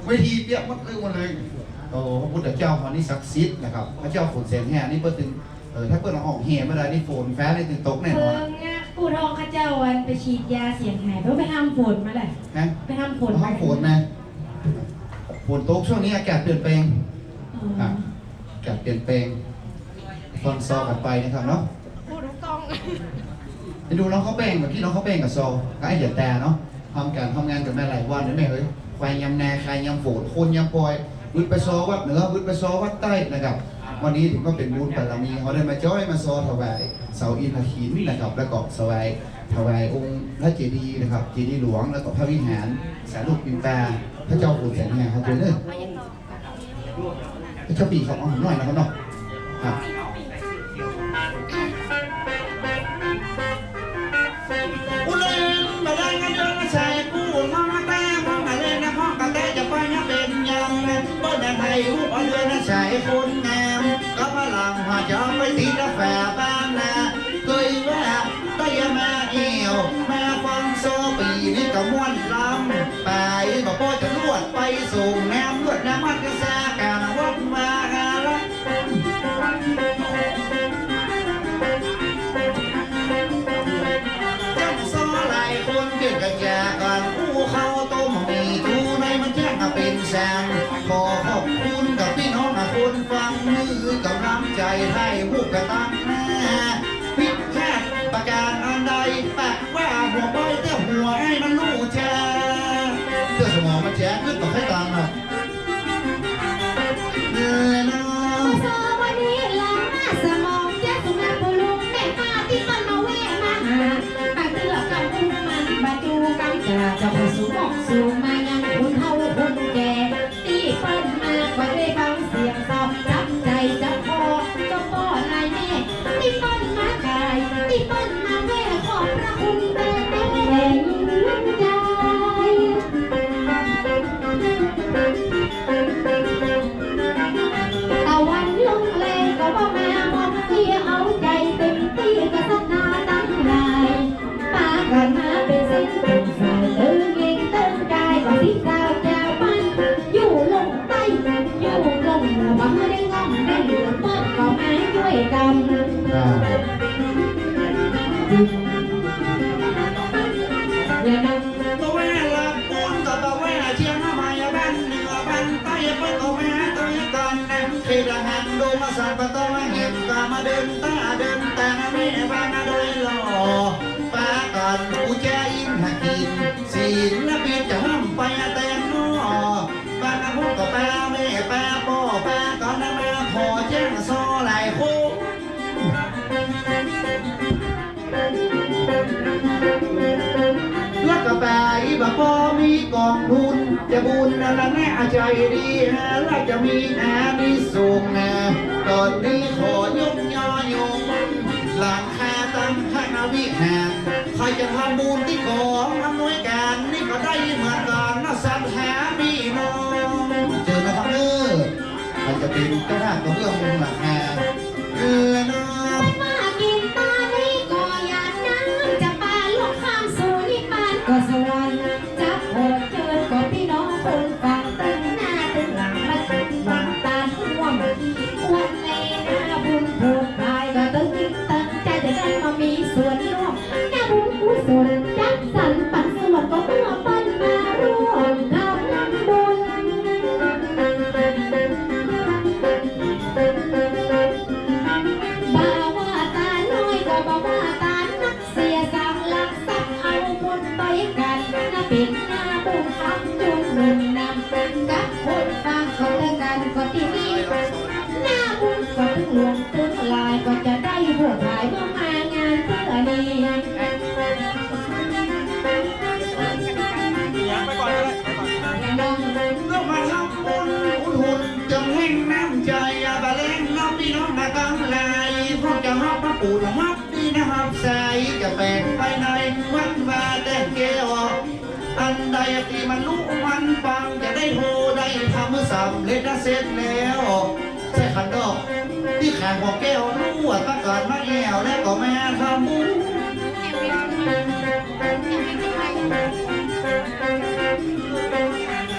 เวทีเปียกหมดเลย หมดเลย โอ้ พระพุทธเจ้าเฮานี่ศักดิ์สิทธิ์นะครับ พระเจ้าฝนแสนหานี่เปิ้นตึง เออ ถ้าเปิ้นเอาออกแห่เมื่อใดนี่ฝนฟ้านี่ตึงตกแน่นอน เออ เนี่ย ปู่ทองข้าเจ้าอันไปฉีดยาเสียงหาย เปิ้นไปห้ามฝนมาแหละ ฮะ ไปห้ามฝน ห้ามฝนนะ ฝนตกช่วงนี้อากาศเปลี่ยนแปลง อ๋อ ครับ อากาศเปลี่ยนแปลง ฟังซอกั๋นไปนะครับเนาะ พูดถูกต้อง ไปดูน้องข้าวแป้ง เมื่อกี้น้องข้าวแป้งกับซอ ก็ไอ้เหยียดตาเนาะ ทำก๋านทำงานกั๋นมาหลายวันแล้วแม่เอ๋ย ควายยามนา ควายยามฝน คนยามปอย วืดไปซอวัดเหนือ วืดไปซอวัดใต้นะครับ วันนี้ถือว่าเป๋นบุญบารมี เฮาได้มาจ้อยมาซอถวายเสาอินทร์นครินทร์นะครับ แล้วก็ถวาย ถวายองค์พระเจดีย์นะครับ เจดีย์หลวง แล้วก็พระวิหาร สารูปปิ่นตา พระเจ้าฝนแสนหาครับเจ้าเด้อ เจ้าปี๋เขาเอาหน่อยนะครับเนาะ ครับ อู้เล่นบ่ได้เงินเดือนใส่กู้มาแต่มองอะไรนะ พ่อกะแต่จะไปนะเป๋นยังนะ บ่ได้ให้อู้เอาเดือนใส่คนงาม ก็พลังว่าจะไปติดกาแฟบ้านนะ เกยว่า แต่อย่ามาแอ่ว มาฟังซอปี๋นี้ก็ม่วนล้ำ ไปบ่ป้อจะลวดไปส่งน้ำลวดน้ำมันก็สาก๋านวัดวาอาละ จ้างซอหลายคนเปลี่ยนกะจากกั๋นอู้ข้าวต้มหมี่ทูในมันแจ้งมาเป๋นสาง ขอขอบคุณกับปี้น้องคนฟัง หื้อก๋ำลังใจ๋ไถ่ฮูปกั๋นตังหน้า ผิดพลาดประก๋านอันใด ปากว่าหัวไปเตี้ยหัวให้มันรู้จา เตี้ยสมองมันแจ๋ขึ้นต่อให้ตามน่ะ เออนะ สวัสดีหลานมาสมองเจ้าสุนัขผู้ลุงแม่ป้าตี้เปิ้นมาแวะมาหา บุญจะบุญนั่นแหละแน่ใจดี และจะมีอานิสงส์นะ ตอนนี้ขอยกยอโยม หลังคาตั้งพระวิหาร ใครจะทำบุญตี้กองอำนวยการนี่ก็ได้เหมือนกันนะ ศรัทธาพี่น้อง เจิญนะครับเด้อ ใครจะเป๋นเจ้าภาพกระเบื้องมุงหลังคา เออเนาะ มากิ๋นตานี้ก็อยากน้ำ จะปาลูกข้ามสู่นิพพานก็สวรรค์ จะขอเจิญก็พี่น้องคนฟัง ตึงหน้าตึงหลังมาสุขสันต์ตานฮ่วม วันนี้นาบุญผูกพาย ก็ตึงจิตตึงใจจะได้มามีส่วนร่วม นาบุญกุศลจัดสรรปันส่วน ก็เพื่อเปิ้นมาร่วมทำบุญ บ่ว่าตาน้อยก็บ่ว่าตานัก เสียสละทรัพย์เอาบุญไปกั๋น นาเป๋นนาบุญทำบุญหนุนนำ กับคนฟังก็เตื้อกั๋นก็ตี้นี้ นาบุญก็ตึงหลวงตึงหลาย ก็จะได้บวชหลายเมื่อมางานเตื้อนี้ เรื่องมาทำบุญอุดหนุน จงแห่งน้ำใจ๋ อย่าบ่แลงเนาะพี่น้องนาตังหลาย พวกจะฮับพระปู่ธรรมะ นี่นะครับ ใสจะแป๋งไปในวัดวาแต่งแก้ว อันใดตี้มันลุมันปัง จะได้โทได้ทำเมื่อสำเร็จนะ เสร็จแล้ว ใส่ขันดอก ตี้ขางของแก้ว ลวดประกาศมาแอ่ว แล้วก็มาทำบุญ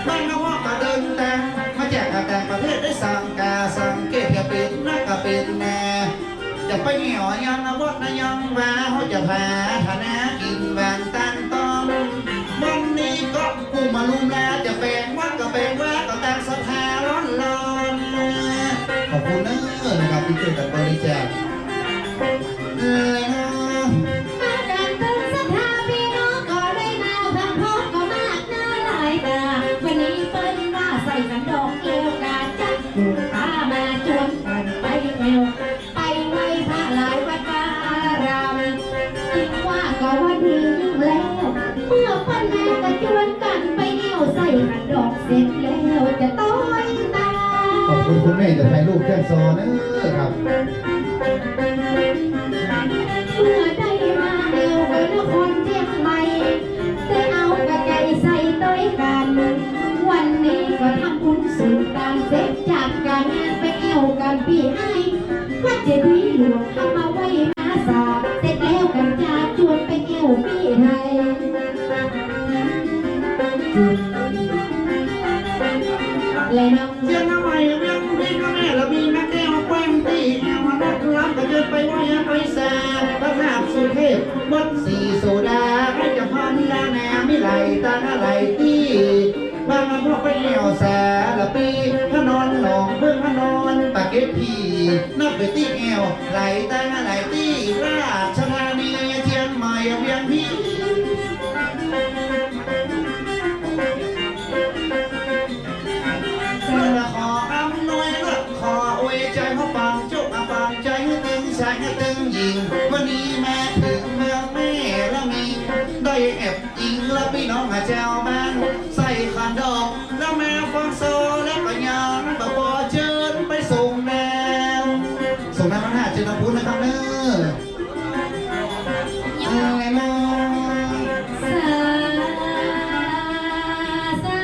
บางนวัตก็เดินแต่ง มาจากต่างประเทศได้สังกาสังเกต จะเป๋นนักก็เป๋นแน่ จะไปแอ่วยังนวัตนะยังว่า เฮาจะปรารถนากิ๋นหวานตานต้อม วันนี้ก็กู้มาลุมลา จะแป๋งวัดก็แป๋งวา ก็ตามศรัทธาล้นล้น ขอบคุณเน้อนะครับ ตี้จ้วยกั๋นบริจาค เออเนาะ มากั๋นตึงศรัทธาพี่น้อง ก็ได้มาพร้อมๆ ก็มากหน้าหลายต๋า วันนี้เปิ้นว่าใส่ขันดอกแก้ว กาจักปู่ต๋ามาจวนกั๋นไปแอ่ว ไปไหว้พระหลายวัดวาอาราม ยิ่งว่าก็ว่าดียิ่งแล้ว เมื่อเปิ้นมาก็จวนกั๋นไปแอ่ว ใส่ขันดอกเสร็จแล้วจะต้อยตา ขอบคุณคุณแม่จะถ่ายรูปเครื่องซอเน้อครับ เมื่อได้มาแอ่วก็นครเจียงใหม่ ได้เอากระไก่ใส่ต้อยกั๋น วันนี้ก็ทำบุญสุนตาน เสร็จจากก๋านงานไปแอ่วกั๋นปี้ไอ้ วัดเจดีย์หลวง เอามาไหว้มาสา เสร็จแล้วกั๋นจะจวนไปแอ่วปี้ไอ้ และน้อง เจียงใหม่เวียงพิณแม่ละมีนาแก้วแคว้นตี้แอ่ว นักรับก็เจิญไปไหว้ไปสา พระธาตุสุเทพ วัดศรีโสดา ใก้จะฮอดแล้วแน่ มีหลายตางหลายตี้ บางพวกไปแอ่วสาละปี พระนอนหนองเพิ่ง พระนอนปากเกร็ดผี นับเป๋นตี้แอ่วหลายตางหลายตี้ ราชธานี เจียงใหม่เวียงพิณ เลิศขออำนวย เลิศขออวยใจ๋ ขอปังจุกปังใจ๋ หื้อตึงชายหื้อตึงหญิง วันนี้มาเถิงเมืองแม่ละมี ได้แอ่วอิงละปี้น้องเจ้าบ้าน ใส่ขันดอก แล้วมาฟ้อนซอ แล้วก็ยังบ่ปอเจิญไปส่งน้ำ ส่งน้ำพระธาตุเจิญน้ำพุนะครับเน้อ สา สา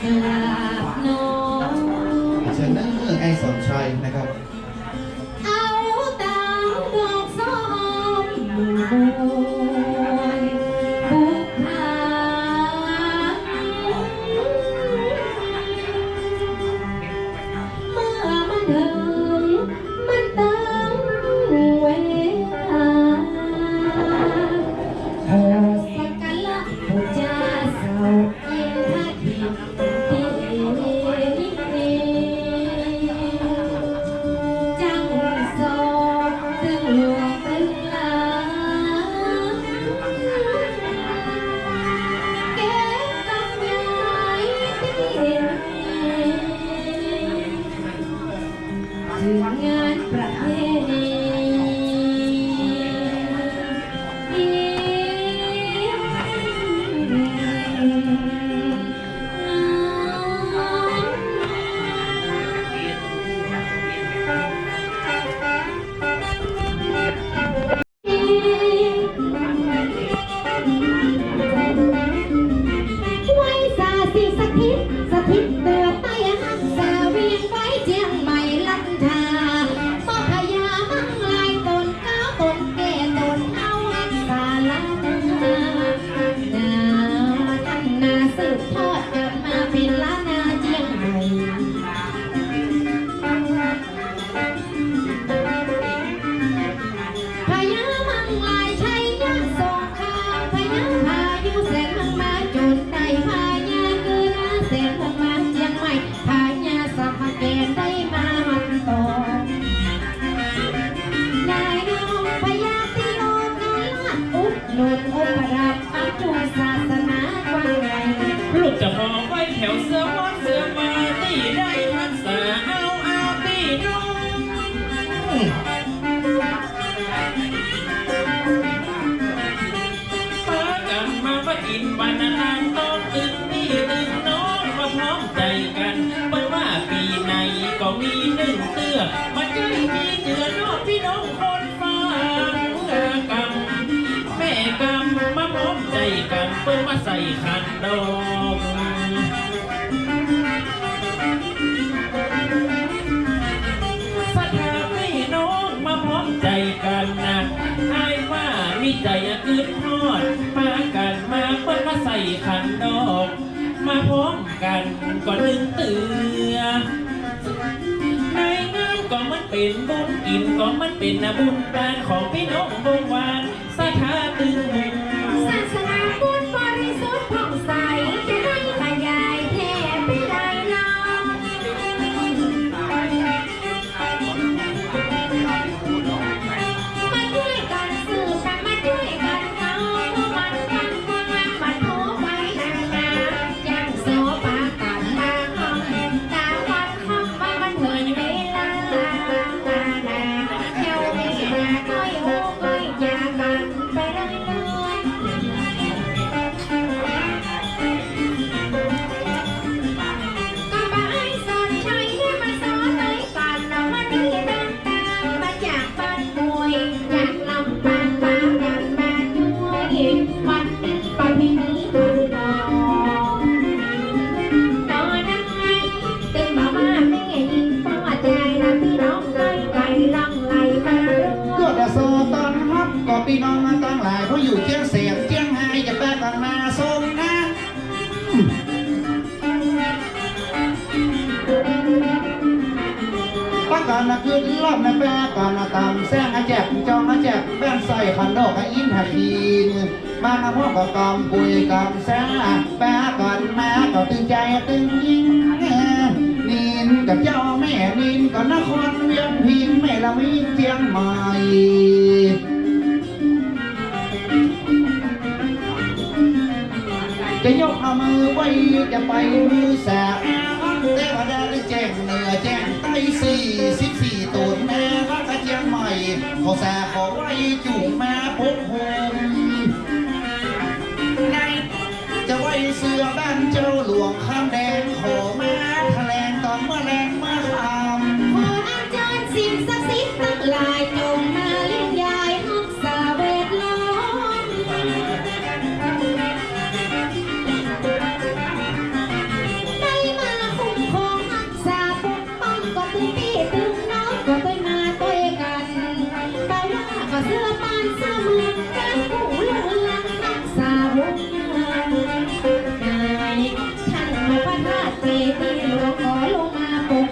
กราบน้อม เชิญเน้อ ไอ้สอนชัยนะครับ เอาตางดอกส้ม บุกผา เมื่อมันเถิง มันตึงเวลา ขอสักการะบูชาเสาอินทาทิตย์ตี้นี้ จั้งสอบตึงหลวงตึงหลาง เก็บกำยายตี้ เถิงงานประเพณี ปากั๋นมาวัดอินทร์วานาลาม ตึงปี้ตึงน้องมาพร้อมใจ๋กั๋น เปิ้นว่าปี๋ไหนก็มีนึ่งเตื้อ บ่ใจ้มีเจื้อเนาะปี้น้องคนฟัง เมื่อกำแม่กำมาพร้อมใจ๋กั๋น เปิ้นว่าใส่ขันดอก ศรัทธาปี้น้องมาพร้อมใจ๋กั๋นนะ อ้ายว่ามีใจ๋อะกึ๊ดฮอด ปากั๋นมาเปิ้นว่าใส่ขันดอก มาพร้อมกั๋นก็นึ่งเตื้อ ในงานก็มันเป๋นบุญ กิ๋นก็มันเป๋นนะบุญตานของปี้น้องวงวาน ศรัทธาตึงหมู่ ศาสนาพุทธบริสุทธิ์ผ่องใส จะได้ขยายแผ่ไปหลายรอบ มาจ้วยกั๋นสืบ มาจ้วยกั๋นเล่า มันฟังฟังมันโทไปหนักหนา ยังสอปากั๋นมาห้อง ตาวัน คำว่ามันเถิงเวลา เที่ยวเวลาก้อยโอ้ก้อยจ๋ากั๋นไปเรื่อยๆ ก็บ่าอ้ายสอนชัยเนี่ยมาสอนในฝัน วันนี้เดินตางมาจากบ้านป่วย จากลำปางปากั๋นมาจ้วย วันนี้ประเพณีของเรา ตอนนั้น ตึงบ่าว่าแม่ญิงป้อจายนะ ปี้น้องใก้ๆ หลั่งไหลมาร่วม ก็จะสอต้อนฮับก็ปี้น้องตังหลาย ผู้อยู่เจียงแสนเจียงฮาย จะปากั๋นมาส่งนะ ปากั๋นนะกึ๊ดรอบนะปากั๋นนะตำแสงอะแจกจองอะแจก แว่นสร้อยขันดอกอะอินทขิล มานะพ่อก็กำปุยกำแส ปากั๋นมาก็ตึงใจ๋ตึงยิ่ง นินกับเจ้าแม่นินก็นครเวียงพิงค์ แม่ละมีเจียงใหม่ จะยกเอามือไหว้จะไปมือสา เตวดาได้แจ้งเหนือแจ้งใต้ สี่สิบสี่ ต๋นแม่ฮักกะเจียงใหม่ ขอสาขอไหว้จุ่งมาปกคลุม ในจะไหว้เสื้อบ้านเจ้าหลวงข้ามแดน ขอมาแถลงต๋อนเมื่อแลงเมื่อค่ำ ขออัญเชิญสิ่งศักดิ์สิทธิ์ตังหลาย จงมาเลี้ยงยายฮักษาแวดล้อม ได้มาคุ้มครองฮักษาปกป้อง ก็ตึงปี้ตึงน้องก็ได้มาตวยกั๋น แต่ว่าก็เสื้อบ้านเสื้อเมือง แก้ผู้ลูกหลานฮักษาองค์งาม นายท่านพระธาตุเจดีย์หลวงขอลงมาปก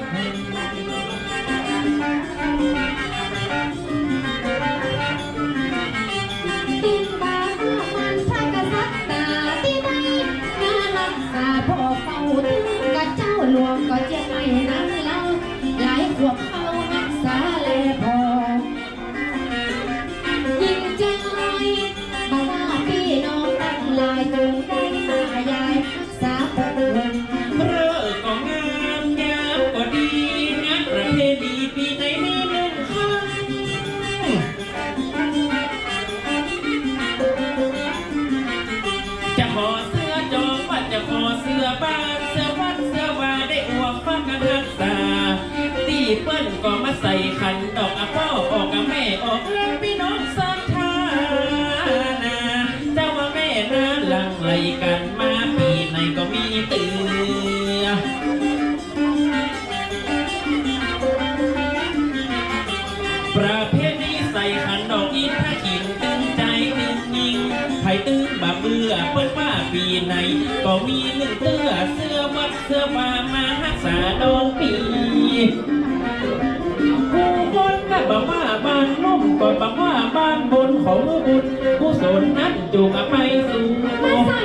ตึงบ่ามันพระกษัตริย์ตาตี้ได้มาฮักษาผ่อเฝ้า ตึงกะเจ้าหลวงก็เจียงใหม่นั้นเล่า หลายขวบเข้าฮักษาแลผ่อ ยิ่งเจ้าน้อย บ่าว่าปี้น้องตังหลาย จงได้มายาย สาปกคลุม เริกก็งาม ยามก็ดี งานประเพณีปี๋ไหนมีนึ่งครั้ง จะขอเสื้อจองว่าจะขอเสื้อบ้าน เสื้อวัดเสื้อวา ได้อวบฟังกันฮักษา ตี้เปิ้นก็มาใส่ขันดอก อะป้อออก อะแม่ออก และปี้น้องศรัทธานา เจ้าว่าแม่นาหลั่งไหลกั๋นมา ปี๋ไหนก็มีเตื้อ ประเพณีใส่ขันดอกอินทขิล ตึงใจ๋ตึงยิ่ง ใผตึงบ่าเบื่อ เปิ้นว่าปี๋ไหนก็มีนึ่งเตื้อ เสื้อวัดเสื้อวามาฮักษาดองปี๋ กู้คนก็บ่าว่าบ้านลุ่ม ก็บ่าว่าบ้านบน ขอหื้อบุญกุศลนั้นจุ่งอะไปสู่ มาใส่